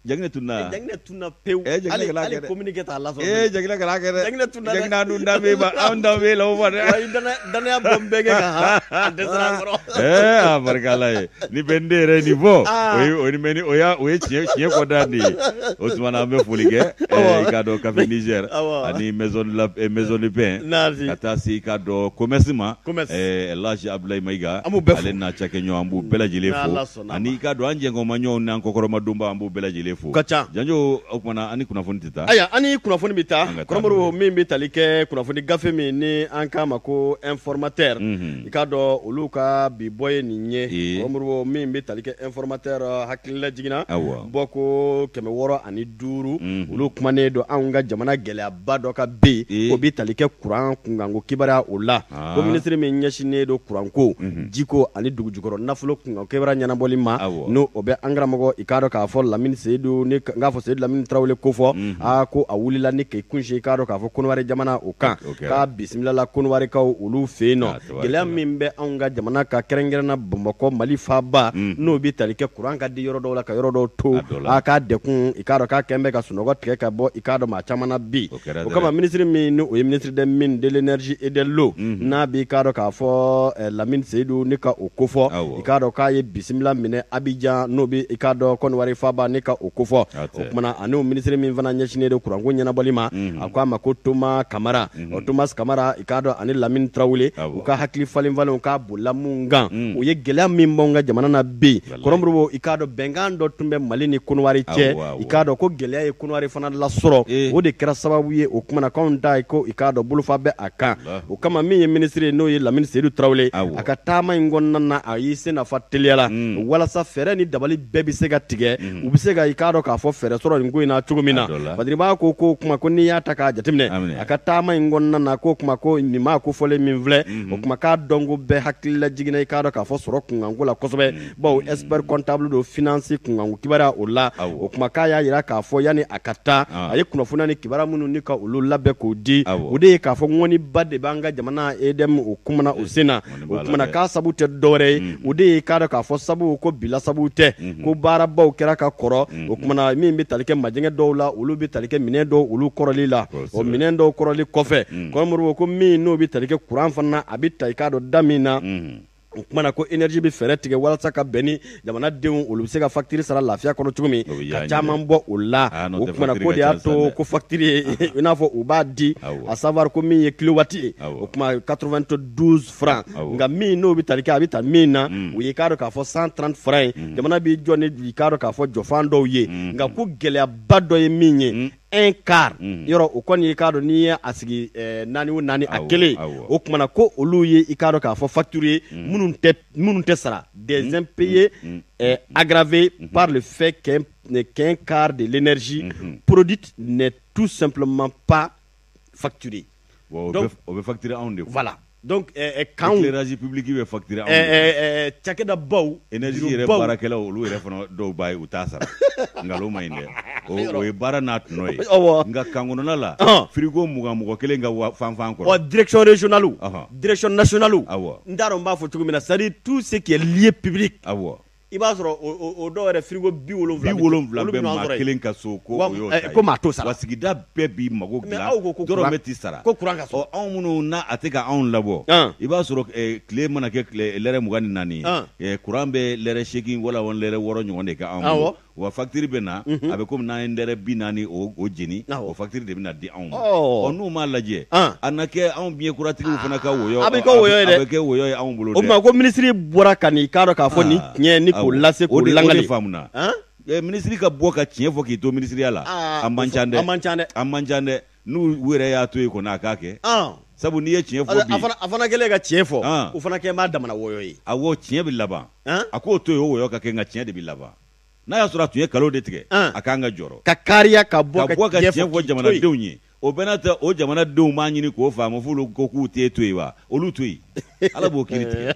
Jaginɛ tununna. Jaginɛ tununna pewu. Jaginɛ kana Hali kɛ dɛ. communiqué t'a lasɔrɔ. Jaginɛ kana kɛ dɛ. Jaginɛ tununna dɛ. Jaginɛ an dun da b'e ma, anw da b'e la o ma dɛ. Wa i danaya bɔ n bɛnkɛ kan han. A dɛsɛra an kɔrɔ. A barika Ala ye. Ni bɛn den yɛrɛ ye nin fɔ, o ye o ni bɛ ni o y'a o ye tiɲɛ tiɲɛ kɔdan de ye. O tuma na an bɛ foli kɛ i k'a dɔn Café Niger ani Maison de la Maison de Pain ka taa se i k'a dɔn commerce ma. Commerce. El Hadj Abdoulaye Mayiga. An b'u bɛɛ fo. Ale n'a cakɛɲɔgɔn, an b'u bɛɛ lajɛlen N'Ala fo. sɔnna Ani i k'a dɔn an jɛkɔmaɲɔgɔnw n'an kɔkɔrɔmadonbaw, an b'u bɛɛ lajɛlen fo. Ka ca. Janjo, o tuma na an ni kunnafoni tɛ taa. Ayiwa, an ni kunnafoni bɛ taa, Kɔrɔmoribo, min bɛ tali kɛ kunnafoni gafe min ni an k'a ma ko Informateur, i k'a dɔn olu ka bi bɔ ye nin ye. Kɔrɔmoribo, min bɛ tali kɛ Informateur hakilila jiginna bɔ ko 605, olu kumanen don anw ka jamana gɛlɛyaba dɔ kan bi, o bɛ tali kɛ kuran kunkanko kibaruya o la. Ko minisiri min ɲɛsinnen don kuranko, jiko ani dugujukɔrɔ nafolo kunkanko kibaruya ɲɛnabɔli ma, n'o o bɛ an karamɔgɔ, i k'a dɔn k'a fɔ Lamini Seyidu, ni n k'a fɔ Seyidu Lamini Tarawele kofɔ, aa ko a wulila ni k'i kunsin, i k'a dɔn k'a fɔ Kɔnɔwari jamana o kan, k'a bisimilala Kɔnɔwarikaw olu fɛ yen nɔ. Gɛlɛya min bɛ anw ka jamana kan, kɛrɛnkɛrɛnna Bamakɔ, Mali faaba, n'o bɛ tali kɛ kuran ka di yɔrɔ dɔw la ka yɔrɔ dɔw to, a k'a degun, i k'a dɔn k'a kɛn bɛ ka sunɔgɔ tigɛ ka bɔ, i k'a dɔn maa caman na bi. O kama minisiri min ni o ye ministre des mines, de l'énergie et de l'eau, n'a b'i k'a dɔn k'a fɔ Lamini Seyidu ni ka o kofɔ, i k'a dɔn k'a ye bisimila minɛ Abijan, n'o bɛ, i k'a dɔn, Kɔnɔwari faaba, ni ka o kofɔ. O kumana ani o minisiri min fana ɲɛsinnen don kuranko ɲɛnabɔli ma, a ko a ma ko Thomas Kamara. O Thomas Kamara, i k'a dɔn, ani Lamini Tarawele, u ka hakili falen falenw k'a bolila mun kan, o ye gɛlɛya min b'anw ka jamana na bi. Kɔrɔmoribo, i k'a dɔn bɛnkan dɔ tun bɛ Mali ni Kɔnɔwari cɛ, i k'a dɔn ko gɛlɛya ye Kɔnɔwari fana lasɔrɔ, o de kɛra sababu ye o kumana k'anw ta ko, i k'a dɔn, bolofa bɛ a kan. O kama min ye minisiri ye, n'o ye Lamini Seyidu Tarawele, a ka taama in kɔnɔna na, a y'i sen nafa teliya la walasa fɛɛrɛ ni dabali bɛɛ bɛ se ka tigɛ, u bɛ se ka, i k'a dɔn k'a fɔ, fɛɛrɛ sɔrɔ nin ko in na cogo min na. Badiriba ko ko kuma ko n'i y'a ta k'a jateminɛ, a ka taama in kɔnɔna na, ko kuma ko nin maa ko fɔlen min filɛ, o kuma k'a dɔn ko bɛɛ hakilila jiginna, i k'a dɔn k'a fɔ, sɔrɔ kunkanko la kosɛbɛ, bawo expert comptable don finance kunkanko kibaruya o la. O kuma k'a y'a jira k'a fɔ yanni a ka taa, a ye kunnafoniya ni kibaruya minnu ni ka olu labɛn k'o di, o de ye k'a fɔ ŋɔniba de b'an ka jamana EDM o kumana o sen na. O kumana k'a sabu tɛ dɔwɛrɛ ye, o de ye k'a dɔn k'a fɔ sabu ko bila sabu tɛ, ko baarabaw kɛra ka kɔrɔ. O kumana min bɛ tali kɛ majɛngɛ dɔw la, olu bɛ tali kɛ minɛn dɔw olu kɔrɔli la. O minɛn dɔw kɔrɔli kɔfɛ, Kɔrɔmoribo, ko min n'o bɛ tali kɛ kuran fana, a bɛ ta, i k'a dɔn, da min na, o kumana ko énergie bɛ fɛɛrɛ tigɛ walasa ka bɛn ni jamanadenw olu bɛ se ka facture sara lafiya kɔnɔ cogo min, ka caman bɔ o la. O kumana ko de y'a to ko facture ye i n'a fɔ u b'a di, à savoir ko min ye kilowatt ye, o kuma 92 francs, nka min n'o bɛ tali kɛ, a bɛ ta min na, o ye k'a dɔn k'a fɔ 130 francs ye. Jamana b'i jɔ ni, i k'a dɔn k'a fɔ, jɔfan dɔw ye, nka ko gɛlɛyaba dɔ ye min ye, un quart yɔrɔ o kɔni, i k'a dɔn, n'i ye a sigi naani o naani, a kelen. O kumana ko olu ye, i k'a dɔn k'a fɔ, facture ye minnu tɛ sara, des impayés aggravés par le fait qu'un quart de l'énergie produite n'est tout simplement pas facturée. Donc o bɛ facturer anw de. Voilà, donc kanw éclairage public bɛ facturer anw de. Cakɛda baw. Énergie yɛrɛ baarakɛlaw, olu yɛrɛ fana dɔw b'a ye u t'a sara. Nkalon ma ɲi dɛ, o ye baara n'a tɔnɔ ye. Nka kan kɔnɔna la, frigo 20, mɔgɔ kelen ka fanfan kɔrɔ. Wa direction régionale, direction nationale, n t'a dɔn n b'a fɔ cogo min na, c'est à dire tout ce qui est lieu public, i b'a sɔrɔ o dɔw yɛrɛ frigo 70. 70 bɛ maa kelen ka so, ko o y'o ta ye. Ko maa t'o sara. Wa sigida bɛɛ b'i mago dilan, dɔrɔmɛ tɛ sara. Ko courant ka sɔrɔ. Ɔ, anw minnu n'a a tɛ ka anw labɔ, i b'a sɔrɔ tile mana kɛ tile lɛrɛ 24 ye, courant bɛ lɛrɛ 8 wala lɛrɛ 6 ɲɔgɔn de kɛ anw bolo. Wa facture bɛ na, a bɛ komi n'an ye lɛrɛ 40 o jeni, o facture de bɛ na di anw ma. Ɔ, n'u m'a lajɛ, a na kɛ anw biɲɛ kuratigiw fana ka wɔyɔ. A bɛ kɛ wɔyɔ ye dɛ. A bɛ kɛ wɔyɔ ye anw bolo dɛ. O tuma ko minisiri bɔra ka n'i k'a dɔn k'a fɔ nin tiɲɛ ni k'o lase k'o lakali. O de faamuna. Minisiri ka bɔ ka tiɲɛ fɔ k'i to minisiriya la, a man ca dɛ. A man ca dɛ. A man ca dɛ. N'u yɛrɛ y'a to yen kɔni, a k'a kɛ. Sabu n'i ye tiɲɛ fɔ bi. A fana kɛlen ka tiɲɛ fɔ, o fana kɛ b'a damana wɔyɔ ye. Awɔ, tiɲɛ bɛ laban. A k'o to yen, o wɔyɔ ka kɛ, nka tiɲɛ de bɛ laban. N'a y'a sɔrɔ a tun ye nkalon de tigɛ, a k'an ka jɔrɔ. Ka kariya ka bɔ ka tiɲɛ fɔ jamanadenw ye. O bɛɛ n'a ta, o jamanadenw b'a ɲini k'o faamu f'olu ko k'u t'e to yen wa, olu to yen, Ala b'o kiiri tigɛ.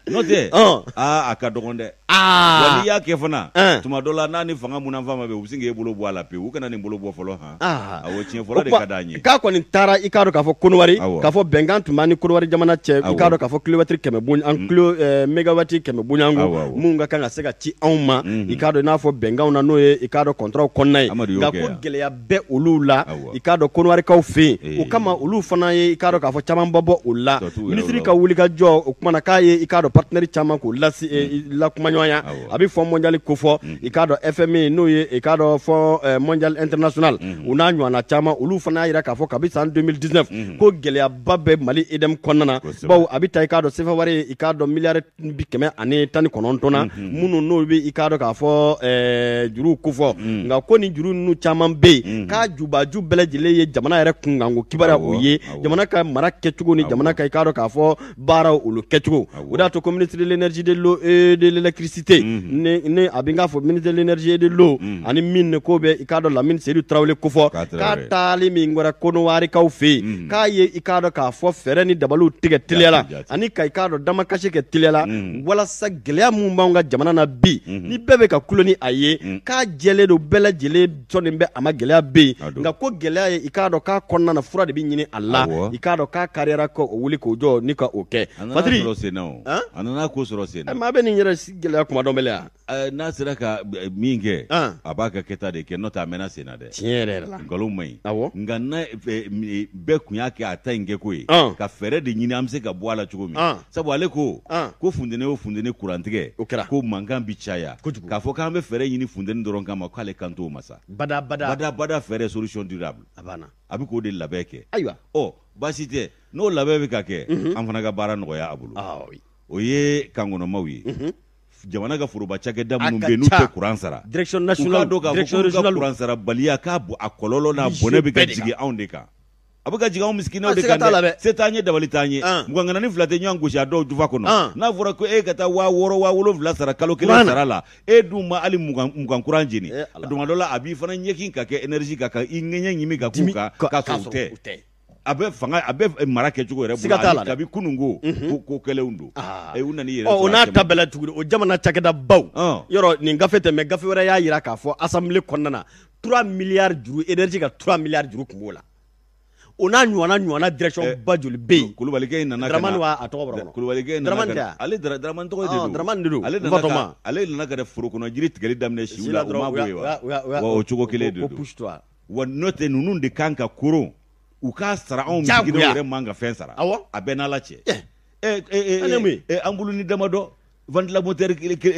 N'o tɛ, aa, a ka dɔgɔn dɛ. Wa n'i y'a kɛ fana, tuma dɔ la, n'a ni fanga munanfan ma bɛn, u bɛ sin k'e bolo bɔ a la pewu. U kana nin bolo bɔ fɔlɔ han. Awɔ, tiɲɛ fɔlɔ de ka d'an ye. K'a kɔni taara, i k'a dɔn k'a fɔ Kɔnɔwari, k'a fɔ bɛnkan tun b'an ni Kɔnɔwari jamana cɛ, i k'a dɔn k'a fɔ kilomɛtiri 100 bon, an kilo mégawatt 100 bonyanko mun ka kan ka se ka ci anw ma, i k'a dɔn, i n'a fɔ bɛnkanw na, n'o ye, i k'a dɔn, contrat kɔnɔna ye. Nka ko gɛlɛya bɛ olu la, i k'a dɔn ko Kɔnɔwarikaw fɛ yen. O kama olu fana ye i k'a dɔn k'a fɔ camanba bɔ o la. Minisiri ka wulikajɔ o kumana k'a ye i k'a dɔn partenaire caman k'o lase lakumaɲɔgɔnya. A bɛ Fonds mondial kofɔ, i k'a dɔn FMI, n'o ye i k'a dɔn Fonds mondial international, u n'a ɲɔgɔnna caman. Olu fana y'a jira k'a fɔ kabi san 2019 ko gɛlɛyaba bɛ Mali EDM kɔnɔna na, bawo a bɛ taa i k'a dɔn CFA wari i k'a dɔn miliyari 119 na, minnu n'o bɛ i k'a dɔn k'a fɔ juruw kofɔ. Nka ko ni juru ninnu caman bɛ yen, k'a jubaju bɛɛ lajɛlen ye jamana yɛrɛ kunkanko kibaruya, o ye jamana ka mara kɛcogo ni jamana ka i k'a dɔn k'a fɔ baaraw olu kɛcogo. O de y'a to ko ministre de l'énergie, de l'eau et de l'électricité, ni a bɛ k'a fɔ ministre de l'énergie et de l'eau ani mine ko bɛ i k'a dɔn Lamine Seydou Tarawele kofɔ, k'a taali min kɛra Kɔnɔwarikaw fɛ yen, k'a ye i k'a dɔn k'a fɔ fɛɛrɛ ni dabaliw tigɛ teliya la ani ka i k'a dɔn damakasi kɛ teliya la, walasa gɛlɛya min b'anw ka jamana na bi, ni bɛɛ bɛ ka kulo ni a ye, k'a jɛlen don, bɛɛ lajɛlen sɔnnen bɛ a ma, gɛlɛya bɛ yen. Nka ko gɛlɛya ye i k'a dɔn k'a kɔnɔna na fura de bɛ ɲini a la, i k'a dɔn k'a kariyara ka o wuli k'o jɔ ni ka o kɛ. Fatiri a nana ko sɔrɔ sen na, maa bɛ nin yɛrɛ gɛlɛya kuma dɔn bɛlɛ yan. N'a sera ka min kɛ, a b'a ka kɛta de kɛ, n'o tɛ a mɛnna sen na dɛ. Tiɲɛ yɛrɛ yɛrɛ la, nkalon man ɲi. Nka n'a bɛɛ tun y'a kɛ a ta in kɛ ko ye, ka fɛɛrɛ de ɲini an bɛ se ka bɔ a la cogo min. Sabu ale ko ko funteni o funteni kurantigɛ, o kɛra ko mankan bi caya. K'a fɔ k'an bɛ fɛɛrɛ ɲini funteni dɔrɔn kama, k'ale kan t'o ma sa. Bada bada bada bada, fɛɛrɛ, solution durable. A banna. A bɛ k'o de labɛn kɛ. Ayiwa. Ɔ, baasi tɛ, n'o labɛn bɛ ka kɛ, an fana ka baara nɔgɔya a bolo. O ye kankɔnɔmaw ye. Jamana ka foroba cakɛda minnu bɛ yen n'u tɛ kuran sara, direction nationale, u k'a dɔn k'a fɔ k'u ka kuran sarabaliya k'a a kɔlɔlɔ n'a bɔnɛ bɛ ka jigin anw de kan. A bɛ ka jigin anw misikinɛw de kan dɛ. Se t'an ye, dabali t'an ye. Mugan ni fila tɛ ɲɔgɔn gosi a dɔw jufa kɔnɔ. N'a fɔra ko e ka taa 6000, 7000 sara kalo kelen sara la, e dun ma hali 20 kuran jeni. Tuma dɔ la a b'i fana ɲɛkin ka kɛ énergie kan, ka i ŋɛɲɛ ɲimi ka k'u kan, k'a sɔrɔ o tɛ. A bɛ fanga, a bɛ mara kɛcogo yɛrɛ bolo. T'a la. Kabi kunun ko ko kɛlenw don, u nana i yɛrɛ. O n'a ta bɛɛ la tuguni, o jamana cakɛda baw yɔrɔ, nin gafe tɛ, mais gafe wɛrɛ y'a jira k'a fɔ assemblée kɔnɔna na, 3 milliards juru, énergie ka 3 milliards juru tun b'o la. O n'a ɲɔgɔnna direction ba joli bɛ yen. Kulubalikɛ in nana. Dramane wa, a tɔgɔ bɔra kɔnɔ. Kulubalikɛ in nana ka ale Dramane tɔgɔ de don. Dramane de don. Ale nana ka foro kɔnɔ jiri tigɛli daminɛ siw la, o ma bɔ yen wa? Wa o cogo kelen de don. Ko pousse-toi. Wa n'o tɛ, ninnu de kan ka koron, u k'a sara. Anw misikinɛw yɛrɛ man ka fɛn sara. A bɛɛ n'Ala cɛ. An bolo ni damadɔ, ventilateur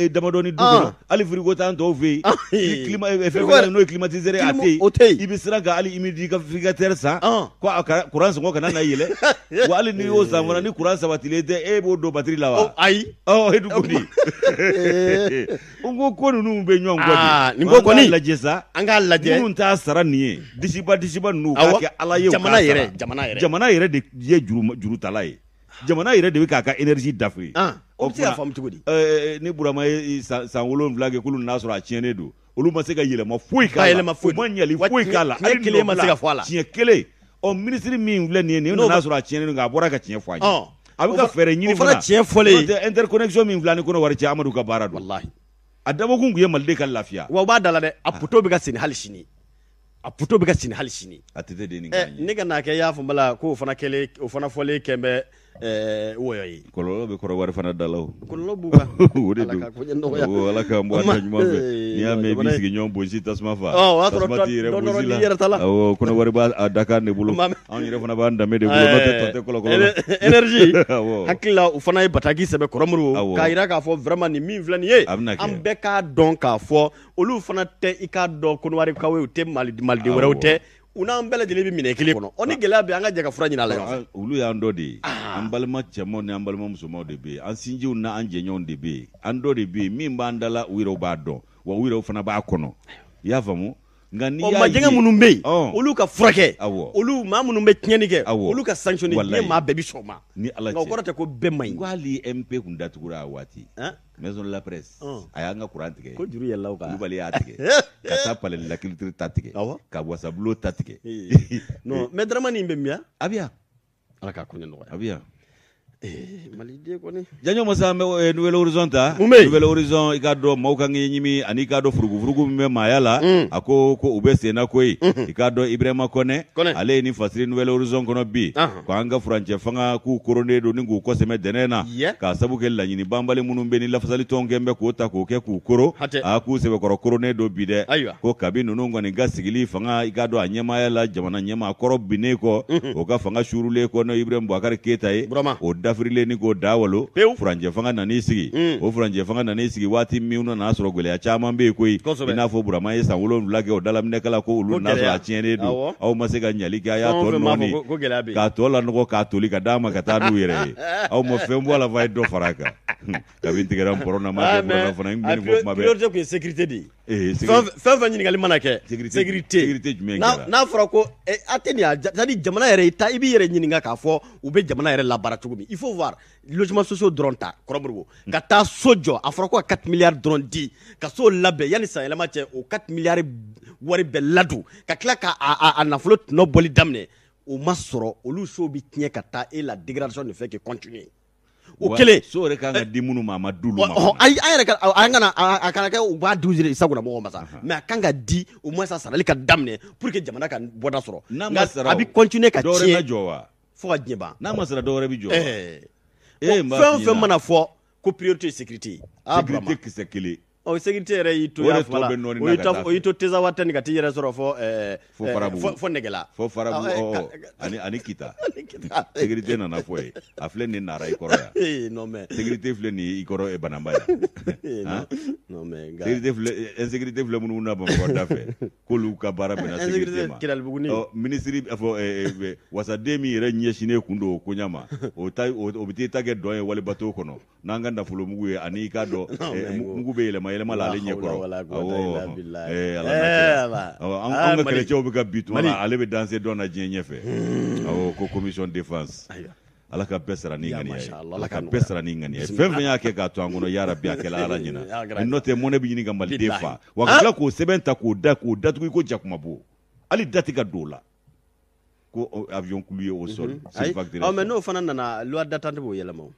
damadɔ ni du kɔnɔ, hali frigo t'an tɔw fɛ yen, climat fɛn n'o ye climatiseur ye, a tɛ yen. O tɛ yen. I bɛ siran ka hali humidificateur san ko a ka courant sɔngɔ kana na yɛlɛ. Wa hali n'i y'o san fana, ni courant sabatilen tɛ, e b'o don batterie la wa? Ayi. Ɔ, e dun ko di? N ko ko ninnu bɛ ɲɔgɔn kɔ de. Nin ko kɔni lajɛ sa. An k'a lajɛ. Minnu t'a sara nin ye, disiba disiba ninnu, u k'a kɛ Ala ye. Jamana yɛrɛ, jamana yɛrɛ. Jamana yɛrɛ de ye jurutala ye. Jamana yɛrɛ de bɛ k'a ka énergie dafiri. O bɛ se ka faamu cogo di? Ni Burama ye san 7 kɛ, k'olu n'a sɔrɔ a tiɲɛnen don, olu ma se ka yɛlɛma foyi k'a la. Yɛlɛma foyi. U ma ɲɛli foyi k'a la. Hali kelen ma se ka fɔ a la. Tiɲɛ kelen. Ɔ, minisiri min filɛ nin ye, nin nana sɔrɔ a tiɲɛnen don, nka a bɔra ka tiɲɛ fɔ an ye. A bɛ ka fɛɛrɛ ɲini fana. O fana tiɲɛ fɔlen. N'o tɛ, interconnexion min filɛ ani Kɔnɔwari cɛ, Amadu ka baara don. Walahi. A dabɔkun tun ye Maliden ka lafiya. Wa u b'a da la dɛ, a poteau bɛ ka senni hali sini. A poteau bɛ ka senni hali sini. A tɛ den nin kan ye. Ne ka n'a kɛ, i y'a fɔ bala k'o fana kɛlen, o fana fɔlen kɛn bɛ wɔyɔ ye. Kɔlɔlɔ bɛ Kɔnɔwari fana da la o. Kɔlɔlɔ b'u kan. O de don. Ala k'an bɔ a ta ɲuman fɛ. N'i y'a mɛn i b'i sigiɲɔgɔn bonsi tasuma fa. O y'a sɔrɔ dɔ nɔrɔ n'i yɛrɛ ta la. Awɔ, Kɔnɔwari b'a dakan de bolo. Anw yɛrɛ fana b'an danbe de bolo, n'o tɛ tɔ tɛ kɔlɔkɔlɔ la. Énergie. Hakili la, u fana ye bataki sɛbɛn Kɔrɔmuru. K'a jira k'a fɔ vraiment nin min filɛ nin ye. A bɛna kɛ. An bɛɛ k'a dɔn k'a fɔ olu fana tɛ i k'a dɔn Kɔnɔwarikaw ye, u tɛ Maliden wɛrɛw tɛ. U n'an bɛɛ lajɛlen bɛ minɛ kelen kɔnɔ. Ɔ, ni gɛlɛya bɛ, an ka jɛ ka fura ɲini a la ɲɔgɔn fɛ. Olu y'an dɔ de ye. An balima cɛmanw ni an balima musomanw de bɛ yen. An sinjiw n'an jɛɲɔgɔnw de bɛ yen. An dɔ de bɛ yen min b'an da la, u yɛrɛw b'a dɔn, wa u yɛrɛw fana b'a kɔnɔ. I y'a faamu? Nka n'i y'a ye, majɛgɛ minnu bɛ yen, olu ka furakɛ. Olu maa minnu bɛ tiɲɛni kɛ, olu ka sanctionner. Diɲɛ maa bɛɛ bɛ sɔn o ma. Ni Ala cɛ. Nka o kɔrɔ tɛ ko bɛɛ man ɲi. Ko hali MP kun datugura a waati. Maison de la presse, a y'an ka courant tigɛ. Ko juru yɛlɛla o kan. Kulubali y'a tigɛ. Ka taa palais de la culture ta tigɛ. Ka wasabulon ta tigɛ. Non, mais Dramane in bɛ min ya? A bɛ yan. Ala k'a ko ɲɛ nɔgɔya. A bɛ yan. Maliden kɔni. Janjo masa an bɛ Nouvel Horizon ta. Mun bɛ yen? Nouvel Horizon i k'a dɔn maaw ka ɲɛɲimi ani i k'a dɔn furugufurugu min bɛ maaya la. A ko ko u bɛ sen na koyi. I k'a dɔn Ibrahima Kɔnɛ. Kɔnɛ. Ale ye nin fasiri Nouvel Horizon kɔnɔ bi. Ko an ka furancɛ fanga k'u koronnen don ni k'u kɔsɛmɛ dɛnɛn na. K'a sabu kɛ laɲini banbali minnu bɛ ni lafasalitɔnw kɛn bɛ k'o ta k'o kɛ k'u koro. Hatɛ. A k'u sɛbɛkɔrɔ koronnen don bi dɛ. Ayiwa. Ko kabi ninnu kɔni ka sigili fanga i k'a dɔn a ɲɛmaaya la jamana ɲɛmaa kɔrɔ binnen kɔ. O ka fanga suurulen kɔ n'o ye Ibrahim Bubakari Keyita ye. Burama. O dafirilen ni k'o da walo. Pewu. Furancɛ fanga nan'i sigi. O furancɛ fanga nan'i sigi waati min na n'a sɔrɔ gɛlɛya caman bɛ yen koyi. Kosɛbɛ. I n'a fɔ Burama ye san 7 kɛ o dalaminɛkala ko olu Ko n'a sɔrɔ gɛlɛya. a tiɲɛnen don. Awɔ. Aw ma se ka ɲali kɛ a y'a Fɛn o tɔ fɛn b'a fɔ nɔɔni. ko gɛlɛya bɛ yen. K'a tɔ lanɔgɔ k'a toli ka d'a ma ka taa n'u yɛrɛ ye. Aw ma fɛn bɔ a la f'a ye dɔ fara a kan. Kabi n tigɛra n pɔrɔn na n m'a Ah, kɛ fura la mais fana n a bɛ nin fɔ kuma bɛɛ. priorité tun ye sécurité de ye. Ee, Fɛn fɛn fɛn ɲininkali mana kɛ. Sécurité- sécurité. sécurité jumɛn N'a kɛra? n'a fɔra ko a tɛ nin ye, c'est à dire jamana yɛrɛ i ta i b'i yɛrɛ ɲininka k'a fɔ u bɛ jamana yɛrɛ labaara cogo min. Il faut voir logement sociaux dɔrɔn ta Kɔrɔ Modibo ka taa so jɔ a fɔra ko ka 4 milliards dɔrɔn di ka so labɛn yanni san yɛlɛma cɛ o 4 milliards wari bɛɛ ladon ka tila ka a nafolo tɔnɔ bɔli daminɛ o ma sɔrɔ olu sow bɛ tiɲɛ ka taa et la dégradation ne fait que continuer. O kelen. So yɛrɛ kan ka di minnu ma a ma d'olu ma. Ayi an yɛrɛ ka an kana a kana kɛ u b'a di sagona mɔgɔw ma sa mais a kan ka di au moins a sarali ka daminɛ pour que jamana ka bɔda sɔrɔ. N'a ma sara a bɛ continuer ka dɔwɛrɛ na tiɲɛ jɔ wa? fo ka diɲɛ ban. N'a ma sara dɔwɛrɛ bɛ jɔ wa? Ɛɛ n b'a fɛn o f'i fɛn ɲɛna. mana fɔ ko priorité ye sécurité ye. Ah, Sécurité Burama. kisɛ kelen. Ɔ sécurité yɛrɛ y'i to O de y'a tɔ fɔ la bɛ nɔɔni o na y'i ka to taa o y'i to Tezawa tɛ nin ka t'i yɛrɛ sɔrɔ fɔ Fo Farabugu. fɔ Nɛgɛla. Fo Farabugu Ah, ɔ ani Kita. Sécurité nana fɔ yen. A filɛ nin nara i kɔrɔ yan. Eh, non mais Sécurité filɛ nin ye i kɔrɔ Banamba yan. eh, non Han? non mais nka Sécurité filɛ insécurité filɛ minnu na Bamakɔ da fɛ k'olu ka baara bɛnna sécurité Insécurité ma. Kidalibugu Ɔ ministre a fɔ wasaden min yɛrɛ ɲɛsinnen kun don o koɲa ma o ta o bɛ t'i ta kɛ dɔn ye walibato kɔnɔ n'an ka nafolomugu ye ani i k'a dɔn Non, mais mugu bɛ yɛlɛma yɛlɛma la ale La ɲɛ hawla kɔrɔ. wala quwwata Awɔ. illa billah. Ala n'a kira. Ala. Awɔ, Ah, anw ka Mali. kɛlɛcɛw bɛ ka bi tuma Mali. la ale bɛ danse dɔn na diɲɛ ɲɛfɛ. Awɔ ko commission défense. Ayiwa. Ala ka bɛɛ sara ni Ya ŋaniya ye. masha Allah, Ala Ala ka ka bɛɛ nɔgɔya. sara ni ŋaniya ye. Fɛn fɛn y'a kɛ k'a to an kɔnɔ ya Rabbi a kɛla Ala ɲɛna. Ya grâce. N'o tɛ mɔnɛ bɛ ɲini ka Maliden Billahi. fa. Wa ka tila k'o sɛbɛn ta k'o da k'o datugu i ko jakumabo. Hali da tɛ ka don o la. Ko avion cloué au sol. Ayi, Sur vague ɔ mais n'o fana nana loi d'attente b'o yɛlɛma o.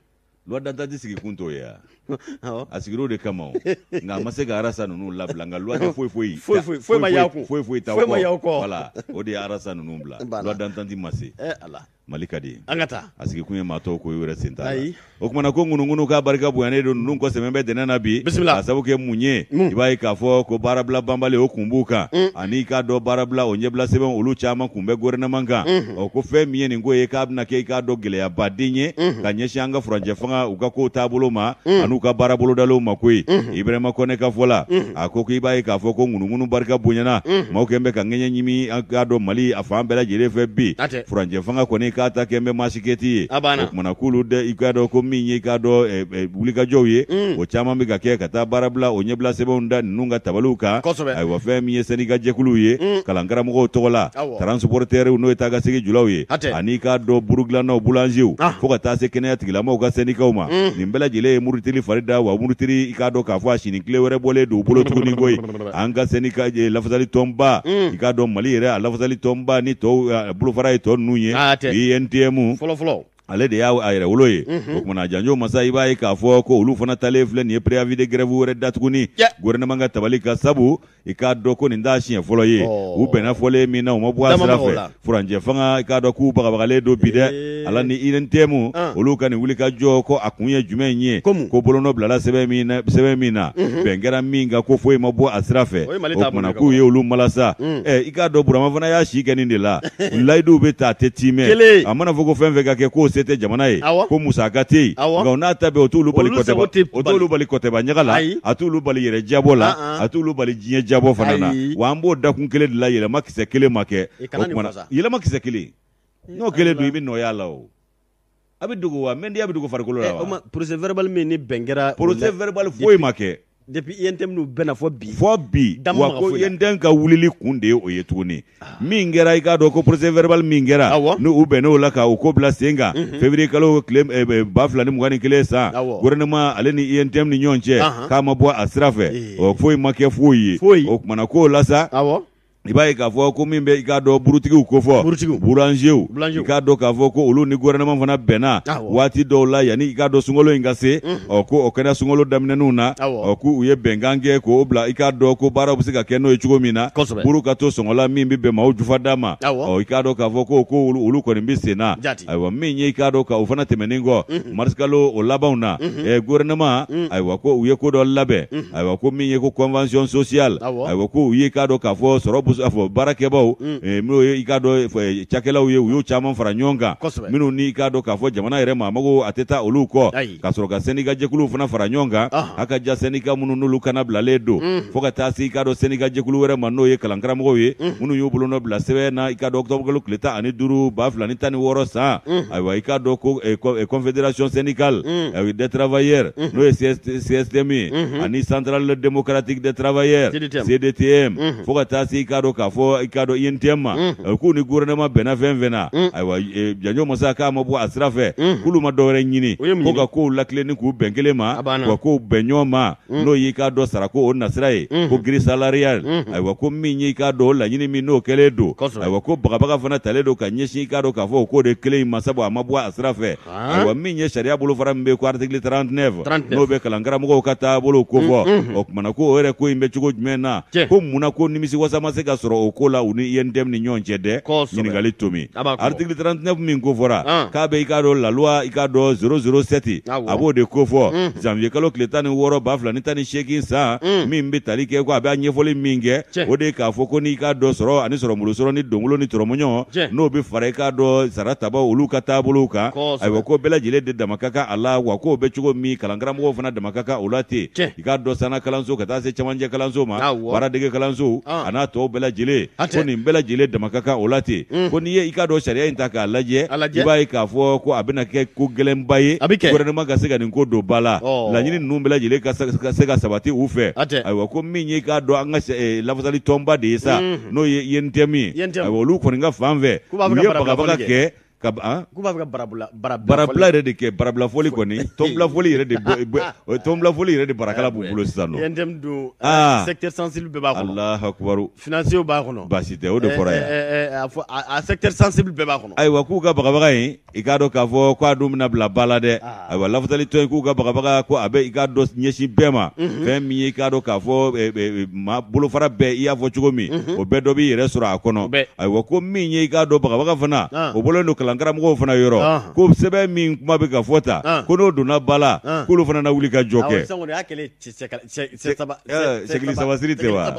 Loi d'attente sigi kun t'o ye wa? Awɔ. A sigir'o de kama o. Nka a ma se ka arasa ninnu labila nka loi tɛ foyi foyi. Foyi foyi foyi ma y'aw kun. Foyi foyi t'aw Foyi ma kɔ. y'aw kɔ. Voilà o de ye arasa ninnu bila. Voilà. Loi d'attente ma se. Ala. Mali ka di. An ka taa. A sigi kun ye maa tɔw ko i yɛrɛ sen t'a la. Ayi. O kumana ko ŋunuŋunu k'a barika bonyanen don ninnu kɔ sɛmɛ bɛ dɛnɛn na bi. Bisimila. K'a sababu kɛ mun ye. I b'a ye k'a fɔ ko baarabila banbali o kun b'u kan. Ani k'a dɔn baarabila o ɲɛbila sɛbɛn olu caman kun bɛ gouvernement kan. Ɔ ko fɛn min ye nin ko ye k'a bɛna kɛ i k'a dɔn gɛlɛyabaden ye. Ka ɲɛsin an ka furancɛ fanga u ka kow taabolo ma. An'u ka baara bolodalenw ma koyi. Ibrahima Kɔnɛ ka fɔ la. A ko k'i b'a ye k'a fɔ ko ŋunuŋunu barika bonyana. Maaw kɛn bɛ ka ŋɛɲɛ ɲimi an k'a dɔn Mali a fan bɛɛ lajɛlen fɛ bi. Hatɛ. Furancɛ fanga kɔni k'a ta kɛ n bɛ masikɛti ye. A banna. O kumana k'olu dɛ i k'a dɔn ko min ye i k'a dɔn wulikajɔw ye. O caman bɛ ka kɛ ka taa baarabila o ɲɛbila sɛbɛnw da ninnu ka tabaliw kan. Kosɛbɛ. Ayiwa fɛn min ye syndicat jɛkuluw ye. Kalankaramɔgɔw tɔgɔ la. Awɔ. Transporteurs n'o ye taa ka segin julaw ye. Hatɛ. Ani i k'a dɔn burudilannaw boulangers. Ah. Fo ka taa se kɛnɛya tigilamɔgɔw ka syndicats ma. Nin bɛɛ lajɛlen ye murutili fari da wa murutili i k'a dɔn k'a fɔ a sini tile wɛrɛ bɔlen don u bolo tuguni koyi. An ka syndicat lafasali tɔnba. I k'a dɔn Mali yɛrɛ a lafasali tɔnba ni tɔw bolofara ye tɔ ninnu ye. Ah, hatɛ. UNTM. Fɔlɔ fɔlɔ. Ale de y'a yɛrɛ wolo ye. O kumana janjo masa i b'a ye k'a fɔ ko olu fana talen filɛ nin ye préavis de grève wɛrɛ da tuguni. Gouvernement ka tabali ka sabu i k'a dɔn ko nin t'a siɲɛ fɔlɔ ye. U bɛnna fɔlen min na u ma bɔ a Dama sira ma o fɛ. la. Furancɛ fanga i k'a dɔn k'u bagabagalen don bi dɛ. Ala ni UNTM olu ka nin wulikajɔ ko a kun ye jumɛn ye. Ko mun? Ko bolonɔ bilala sɛbɛn min na bɛn kɛra min kan ko foyi ma bɔ a sira fɛ. O ye Mali O taabolo kumana ye ka k'u kɔrɔ. ye olu malasa. I k'a dɔn Burama fana y'a si kɛ nin de la. Layiduw bɛ ta a tɛ tiimɛ. Kelen. A mana fɔ ko fɛn fɛn ka kɛ k'o se tɛ jamana ye. Awɔ. Ko musaka tɛ yen. Awɔ. Nka o n'a ta bɛɛ o t'olu bali Olu sago kɔtɛba tɛ o t'olu bali kɔtɛba ɲaga la. Ayi. A t'olu bali yɛrɛ jabɔ la. Ah, ah. A t'olu bali diɲɛ jabɔ fana na. Ayi. Wa an b'o dakun kelen de la yɛlɛma kisɛ kelen ma kɛ. I kana O nin kumana fɔ sa. yɛlɛma kisɛ kelen. N'o kelen don i bɛ nɔya la o. A bɛ dogo wa mɛndiya bɛ dogo farikolo la O wa. ma procès verbal min ni bɛn kɛra. Procès verbal foyi ma kɛ. Depuis UNTM n'u bɛnna fɔ bi. Fɔ bi Da ma wa maga ko foyi la. UNTM ka wulili kun de ye o ye tuguni min kɛra i k'a dɔn ko procès verbal min kɛra Awɔ. n'u bɛnn'o la ka o ko bila sen kan février kalo tile 2021 san Awɔ. gouvernement ale ni UNTM ni ɲɔgɔn cɛ Ahan. k'a ma bɔ a sira fɛ Ee. o foyi ma kɛ foyi ye Foyi. o kumana k'o la sa Awɔ. I b'a ye k'a fɔ ko min bɛ i k'a dɔn burutigiw kofɔ boulangerw i k'a dɔn k'a fɔ ko olu ni gouvernement fana bɛnna waati dɔw la yanni i k'a dɔn sunkalo in ka se ɔ ko o kɛra sunkalo daminɛninw na ɔ k'u ye bɛnkan kɛ k'o bila i k'a dɔn ko baaraw bɛ se ka kɛ n'o ye cogo min na buru ka to sɔngɔ la min bɛ bɛn maaw jufada ma ɔ i k'a dɔn k'a fɔ ko olu kɔni bɛ sen na ayiwa min ye i k'a dɔn ka o fana tɛmɛnen kɔ marisikalo o labanw na gouvernement ayiwa ko u ye ko dɔ labɛn ayiwa ko min ye ko convention sociale ayiwa ko u ye i k'a dɔn k'a fɔ sɔrɔ a fɔ baarakɛbaw n'o ye i k'a dɔn cakɛlaw ye u y'o caman fara ɲɔgɔn kan minnu ni i k'a dɔn k'a fɔ jamana yɛrɛ maa mago a tɛ taa olu kɔ ka sɔrɔ ka syndicat jɛkuluw fana fara ɲɔgɔn kan a ka ja syndicat minnu n'olu kannabilalen don fo ka taa se i k'a dɔn syndicat jɛkulu wɛrɛ ma n'o ye kalankaramɔgɔw ye minnu y'u bolonɔ bila sɛbɛn na i k'a dɔn octobre kalo tile 15 2016 san ayiwa i k'a dɔn ko confédération syndicale des travailleurs n'o ye CSTM ye ani centrale démocratique des travailleurs CDTM fo ka taa se i k'a dɔn k'a fɔ i k'a dɔn UNTM ma k'u ni gouvernement bɛnna fɛn fɛn na ayiwa janjo masa k'a ma bɔ a sira fɛ k'olu ma dɔwɛrɛ ɲini ko ka kow latilen ni k'u bɛn kelen ma wa kow bɛn ɲɔgɔn ma n'o y'i k'a dɔn sarako o nasira ye ko grille salariale ayiwa ko min y'i k'a dɔn o laɲini min n'o kɛlen don ayiwa ko bagabaga fana talen don ka ɲɛsin i k'a dɔn k'a fɔ o k'o de kelen in ma sabu a ma bɔ a sira fɛ ayiwa min ye sariya bolofara min bɛ ko article 39 n'o bɛ kalankaramɔgɔw ka taabolo kofɔ o kumana ko o yɛrɛ ko in bɛ cogo jumɛn na ko munna ko nimisiwasa ma se ka sɔrɔ o ko la u ni UNTM ni ɲɔgɔn cɛ dɛ ɲininkali tomi article 39 min kofɔra k'a bɛ i k'a dɔn la loi i k'a dɔn 007 a b'o de kofɔ janvier kalo tile 16 2018 san min bɛ tali kɛ ko a bɛ ɲɛfɔli min kɛ o de ye k'a fɔ ko n'i k'a dɔn sɔrɔ ani sɔrɔmolo sɔrɔ ni donwolo ni tɔrɔmɔɲɔ n'o bɛ fara i k'a dɔn sara tabaw olu ka taabolow kan ayiwa ko bɛɛ lajɛlen de dama ka kan a la wa k'o bɛ cogo min kalankaramɔgɔw fana dama ka kan o la ten i k'a dɔn sanna kalanso ka taa se cɛmancɛ kalanso ma baaradege kalanso a n'a tɔw bɛɛ lajɛlen ko nin bɛɛ lajɛlen dama ka kan o la ten ko n'i ye i k'a dɔn sariya in ta k'a lajɛ i b'a ye k'a fɔ ko a bɛna kɛ ko gɛlɛnba ye gouvernement ka se ka nin ko don ba la laɲini ninnu bɛɛ lajɛlen ka se ka sabati u fɛ ayiwa ko min ye i k'a dɔn an ka lafasali tɔnba de ye sa n'o ye UNTM ye ayiwa olu kɔni ka fan fɛ u ye bagabaga kɛ ka k'u b'a fɛ ka barabila barabila yɛrɛ de kɛ barabila fɔli kɔni tɔnbila fɔli yɛrɛ de tɔnbila fɔli yɛrɛ de barakala b'u bolo sisan nɔ UNTM dun secteur sensible bɛɛ b'a kɔnɔ Alahu akibaru financier b'a kɔnɔ baasi tɛ o de fɔra yan a secteur sensible bɛɛ b'a kɔnɔ ayiwa k'u ka bagabaga in i k'a dɔn k'a fɔ k'a dun bɛna bila ba la dɛ ayiwa lafasali tɔn in k'u ka bagabaga ko a bɛ i k'a dɔn ɲɛsin bɛɛ ma fɛn min ye i k'a dɔn k'a fɔ maa bolofara bɛɛ i y'a fɔ cogo min o bɛɛ dɔ b'i yɛrɛ sɔrɔ a kɔnɔ ayiwa ko min ye i k'a dɔn bagabaga fana o bɔlen don kalankaramɔgɔw fana yɔrɔ ko sɛbɛn min kuma bɛ ka fɔ ta ko n'o donna ba la k'olu fana na wuli ka jɔ kɛ sɛgili sabasiri tɛ wa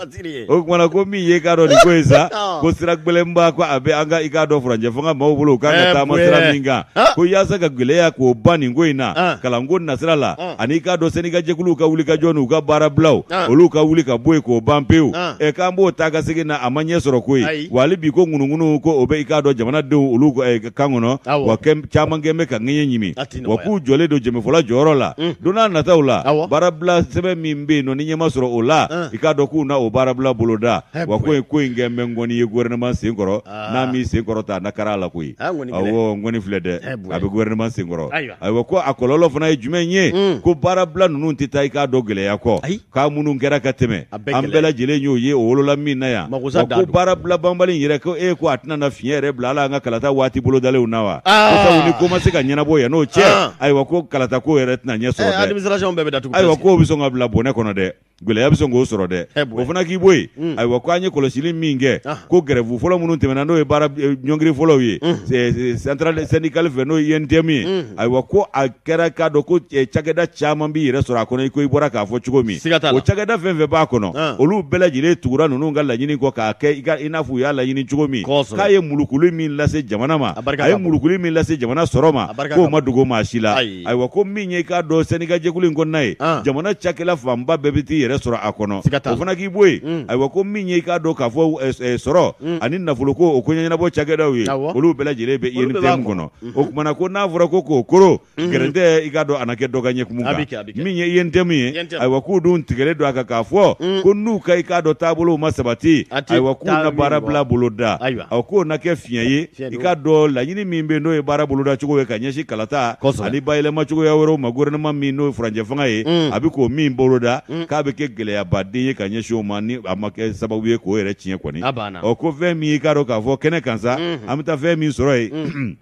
o kumana ko min ye k'a dɔn nin ko ye sa ko sira gɛlɛnba ko a bɛ an ka i k'a dɔn furancɛ fanga maaw bolo u kan ka taama sira min kan ko yaasa ka gɛlɛya k'o ban nin ko in na kalanko nasira la ani i k'a dɔn syndicat jɛkuluw ka wuli ka jɔ n'u ka baarabilaw olu ka wuli ka bɔ yen k'o ban pewu ɛ k'an b'o taa ka segin na a ma ɲɛ sɔrɔ koyi wa hali bi ko ŋunuŋunu ko o bɛ i k'a dɔn jamanadenw olu kan kɔnɔ wa caman kɛn bɛ ka ŋɛɲɛ ɲimi wa k'u jɔlen don jɛmɛfɔla jɔyɔrɔ la don n'a nataw la baarabila sɛbɛn min bɛ yen nɔ ni ɲɛ ma sɔrɔ o la i k'a dɔn k'u na o baarabila boloda wa ko in ko in kɛn bɛ ŋɔni ye gouvernement sen kɔrɔ n'a m'i sen kɔrɔ ta a na kari a la koyi awɔ ŋɔni filɛ dɛ a bɛ gouvernement sen kɔrɔ ayiwa ko a kɔlɔlɔ fana ye jumɛn ye ko baarabila ninnu tɛ taa i k'a dɔn gɛlɛya kɔ k'a minnu kɛra ka tɛmɛ an bɛɛ lajɛlen y'o ye o wolola min na yan wa ko baarabila banbali in yɛrɛ ko e ko a tɛna na fiɲɛ yɛrɛ bila ala an ka kalata waati bolodalenw na wa ko sabu ni ko ma se ka ɲɛnabɔ yan n'o cɛ ayiwa ko kalata ko yɛrɛ tɛna ɲɛ sɔrɔ dɛ administration bɛɛ bɛ datugu ayiwa k'o bɛ sɔn ka bila bɔnɛ kɔnɔ dɛ gɛlɛya bɛ sɔn k'o sɔrɔ dɛ o fana k'i bɔ yen ayiwa ko an ye kɔlɔsili min kɛ ko gɛrɛfu fɔlɔ minnu tɛmɛna n'o ye baara ɲɔngiri fɔlɔw ye centrale syndicale fɛ n'o ye UNTM ye ayiwa ko a kɛra k'a dɔn ko cakɛda caman b'i yɛrɛ sɔrɔ a kɔnɔ i ko i bɔra k'a fɔ cogo min o cakɛda fɛn fɛn b'a kɔnɔ olu bɛɛ lajɛlen tugura ninnu ka laɲini kɔ k'a kɛ i n'a fɔ u y'a laɲini cogo min k'a ye mulukuli min lase jamana ma a ye mulukuli min lase jamana sɔrɔ ma k'o ma dogo maa si la ayiwa ko min ye i k'a dɔn syndicat jɛkulu in kɔnɔna ye jamana cakɛla fanba bɛɛ bɛ t'i yɛrɛ sɔrɔ a kɔnɔ o fana k'i bɔ yen ayiwa ko min ye i k'a dɔn k'a fɔ sɔrɔ ani nafoloko o ko ɲɛnabɔ cakɛdaw ye olu bɛɛ lajɛlen bɛ UNTM kɔnɔ o kumana ko n'a fɔra ko k'o koro gɛrɛntɛ i k'a dɔn a na kɛ dɔ ka ɲɛkumu kan min ye UNTM ye ayiwa k'u dun tigɛlen don a kan k'a fɔ ko n'u ka i k'a dɔn taabolow ma sabati ayiwa k'u na baarabila boloda aw k'o na kɛ fiɲɛ ye i k'a dɔn laɲini min bɛ n'o ye baara boloda cogo ye ka ɲɛsin kalata ani bayɛlɛma cogoya wɛrɛw ma gouvernement min n'o ye furancɛ fanga ye a bɛ k'o min boloda k'a bɛ kɛ kɛ gɛlɛyabaden ye ka ɲɛsin o ma, ni a ma kɛ sababu ye k'o yɛrɛ tiɲɛ kɔni. Ɔ, ko fɛn min i k'a dɔn k'a fɔ kɛnɛ kan sa, an bɛ taa fɛn min sɔrɔ yen,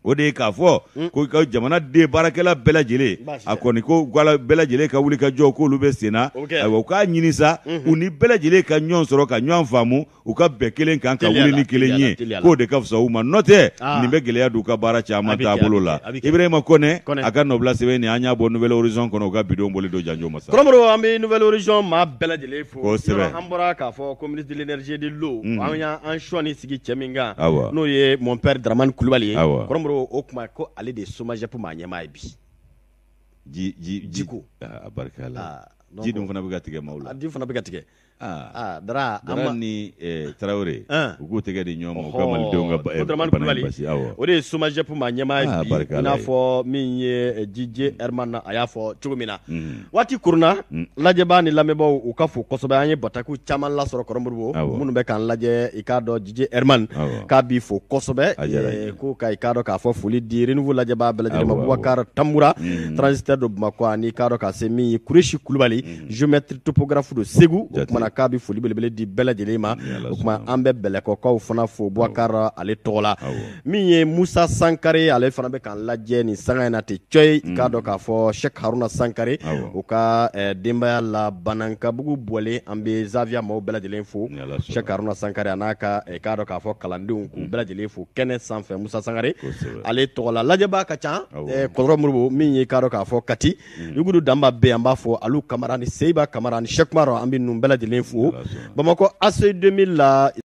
o de ye k'a fɔ ko ka jamana den baarakɛla bɛɛ lajɛlen, a kɔni ko bɛɛ lajɛlen ka wuli ka jɔ, k'olu bɛ sen na. Ayiwa, u k'a ɲini sa, u ni bɛɛ lajɛlen ka ɲɔgɔn sɔrɔ, ka ɲɔgɔn faamu, u ka bɛn kelen kan, ka wuli ni kelen ye, k'o de ka fisa u ma. N'o tɛ, nin bɛ gɛlɛya don u ka baara caman taabolo la. Ibrahima Kɔnɛ a ka nɔbila sɛbɛn nin, an y'a bɔ Nouvel Horizon kɔnɔ, u ka bi don bɔli don janjo masa. Kɔrɔmɔrɔ, an bɛ Nouvel Horizon maa bɛɛ lajɛlen fo. Kosɛbɛ. An bɔra k'a fɔ ko ministre de l'énergie de l'eau, an y'an sɔnni sigi cɛ min kan, n'o ye mon père Dramane Kulubali ye. Kɔrɔmɔrɔ, o tuma ko ale de ye SOMAGEP maa ɲɛmaa ye bi. Ji ji jiko. A barika la. Ji dun fana bɛ ka tigɛ maaw la. Ji fana bɛ ka tigɛ. Aa Dara, Dara ni Tarawele, u k'u tɛgɛ di ɲɔgɔn ma, u ka malidenw ka Dramane Kulubali, o de ye SOMAGEP maa ɲɛmaa ye bi, i n'a fɔ min ye DJ Herman a y'a fɔ cogo min na. Waati koronna, lajɛbaa ni lamɛnbaaw, u ka fo kosɛbɛ. An ye batakiw caman lasɔrɔ, Kɔrɔmoribo, minnu bɛ k'an lajɛ. I k'a dɔn, DJ Herman k'a b'i fo kosɛbɛ, ko ka i k'a dɔn k'a fɔ foli di Renouveau lajɛbaa bɛɛ lajɛlen ma, Bubakar Tambura, transitaire don Bamakɔ, ani i k'a dɔn k'a se min ye Kuresi Kulubali, géomètre topographe don Segu. O kumana k'a bɛ foli belebele di bɛɛ lajɛlen ma. O tuma an bɛ Bɛlɛkɔkaw fana fo Bubakar ale tɔgɔ la. Min ye Musa Sankare, ale fana bɛ k'an lajɛ nin sanga in na ten cɔyi. I k'a dɔn k'a fɔ Cheikh Haruna Sankare, o ka denbaya la, Banankabugu bɔlen, an bɛ Zaviya maaw bɛɛ lajɛlen fo. Cheikh Haruna Sankare a n'a ka, i k'a dɔn k'a fɔ kalandenw, k'u bɛɛ lajɛlen fo kɛnɛ sanfɛ Musa Sankare ale tɔgɔ la. Lajɛbaa ka ca, Kɔrɔ Moribo, min ye i k'a dɔn k'a fɔ Kati Yugudu Danba bɛ yen, an b'a fɔ Alu Kamara ni Seyiba Kamara ni Cheikh Kumar, an bɛ ninnu bɛɛ lajɛlen fo Bamakɔ ACI 2000 la.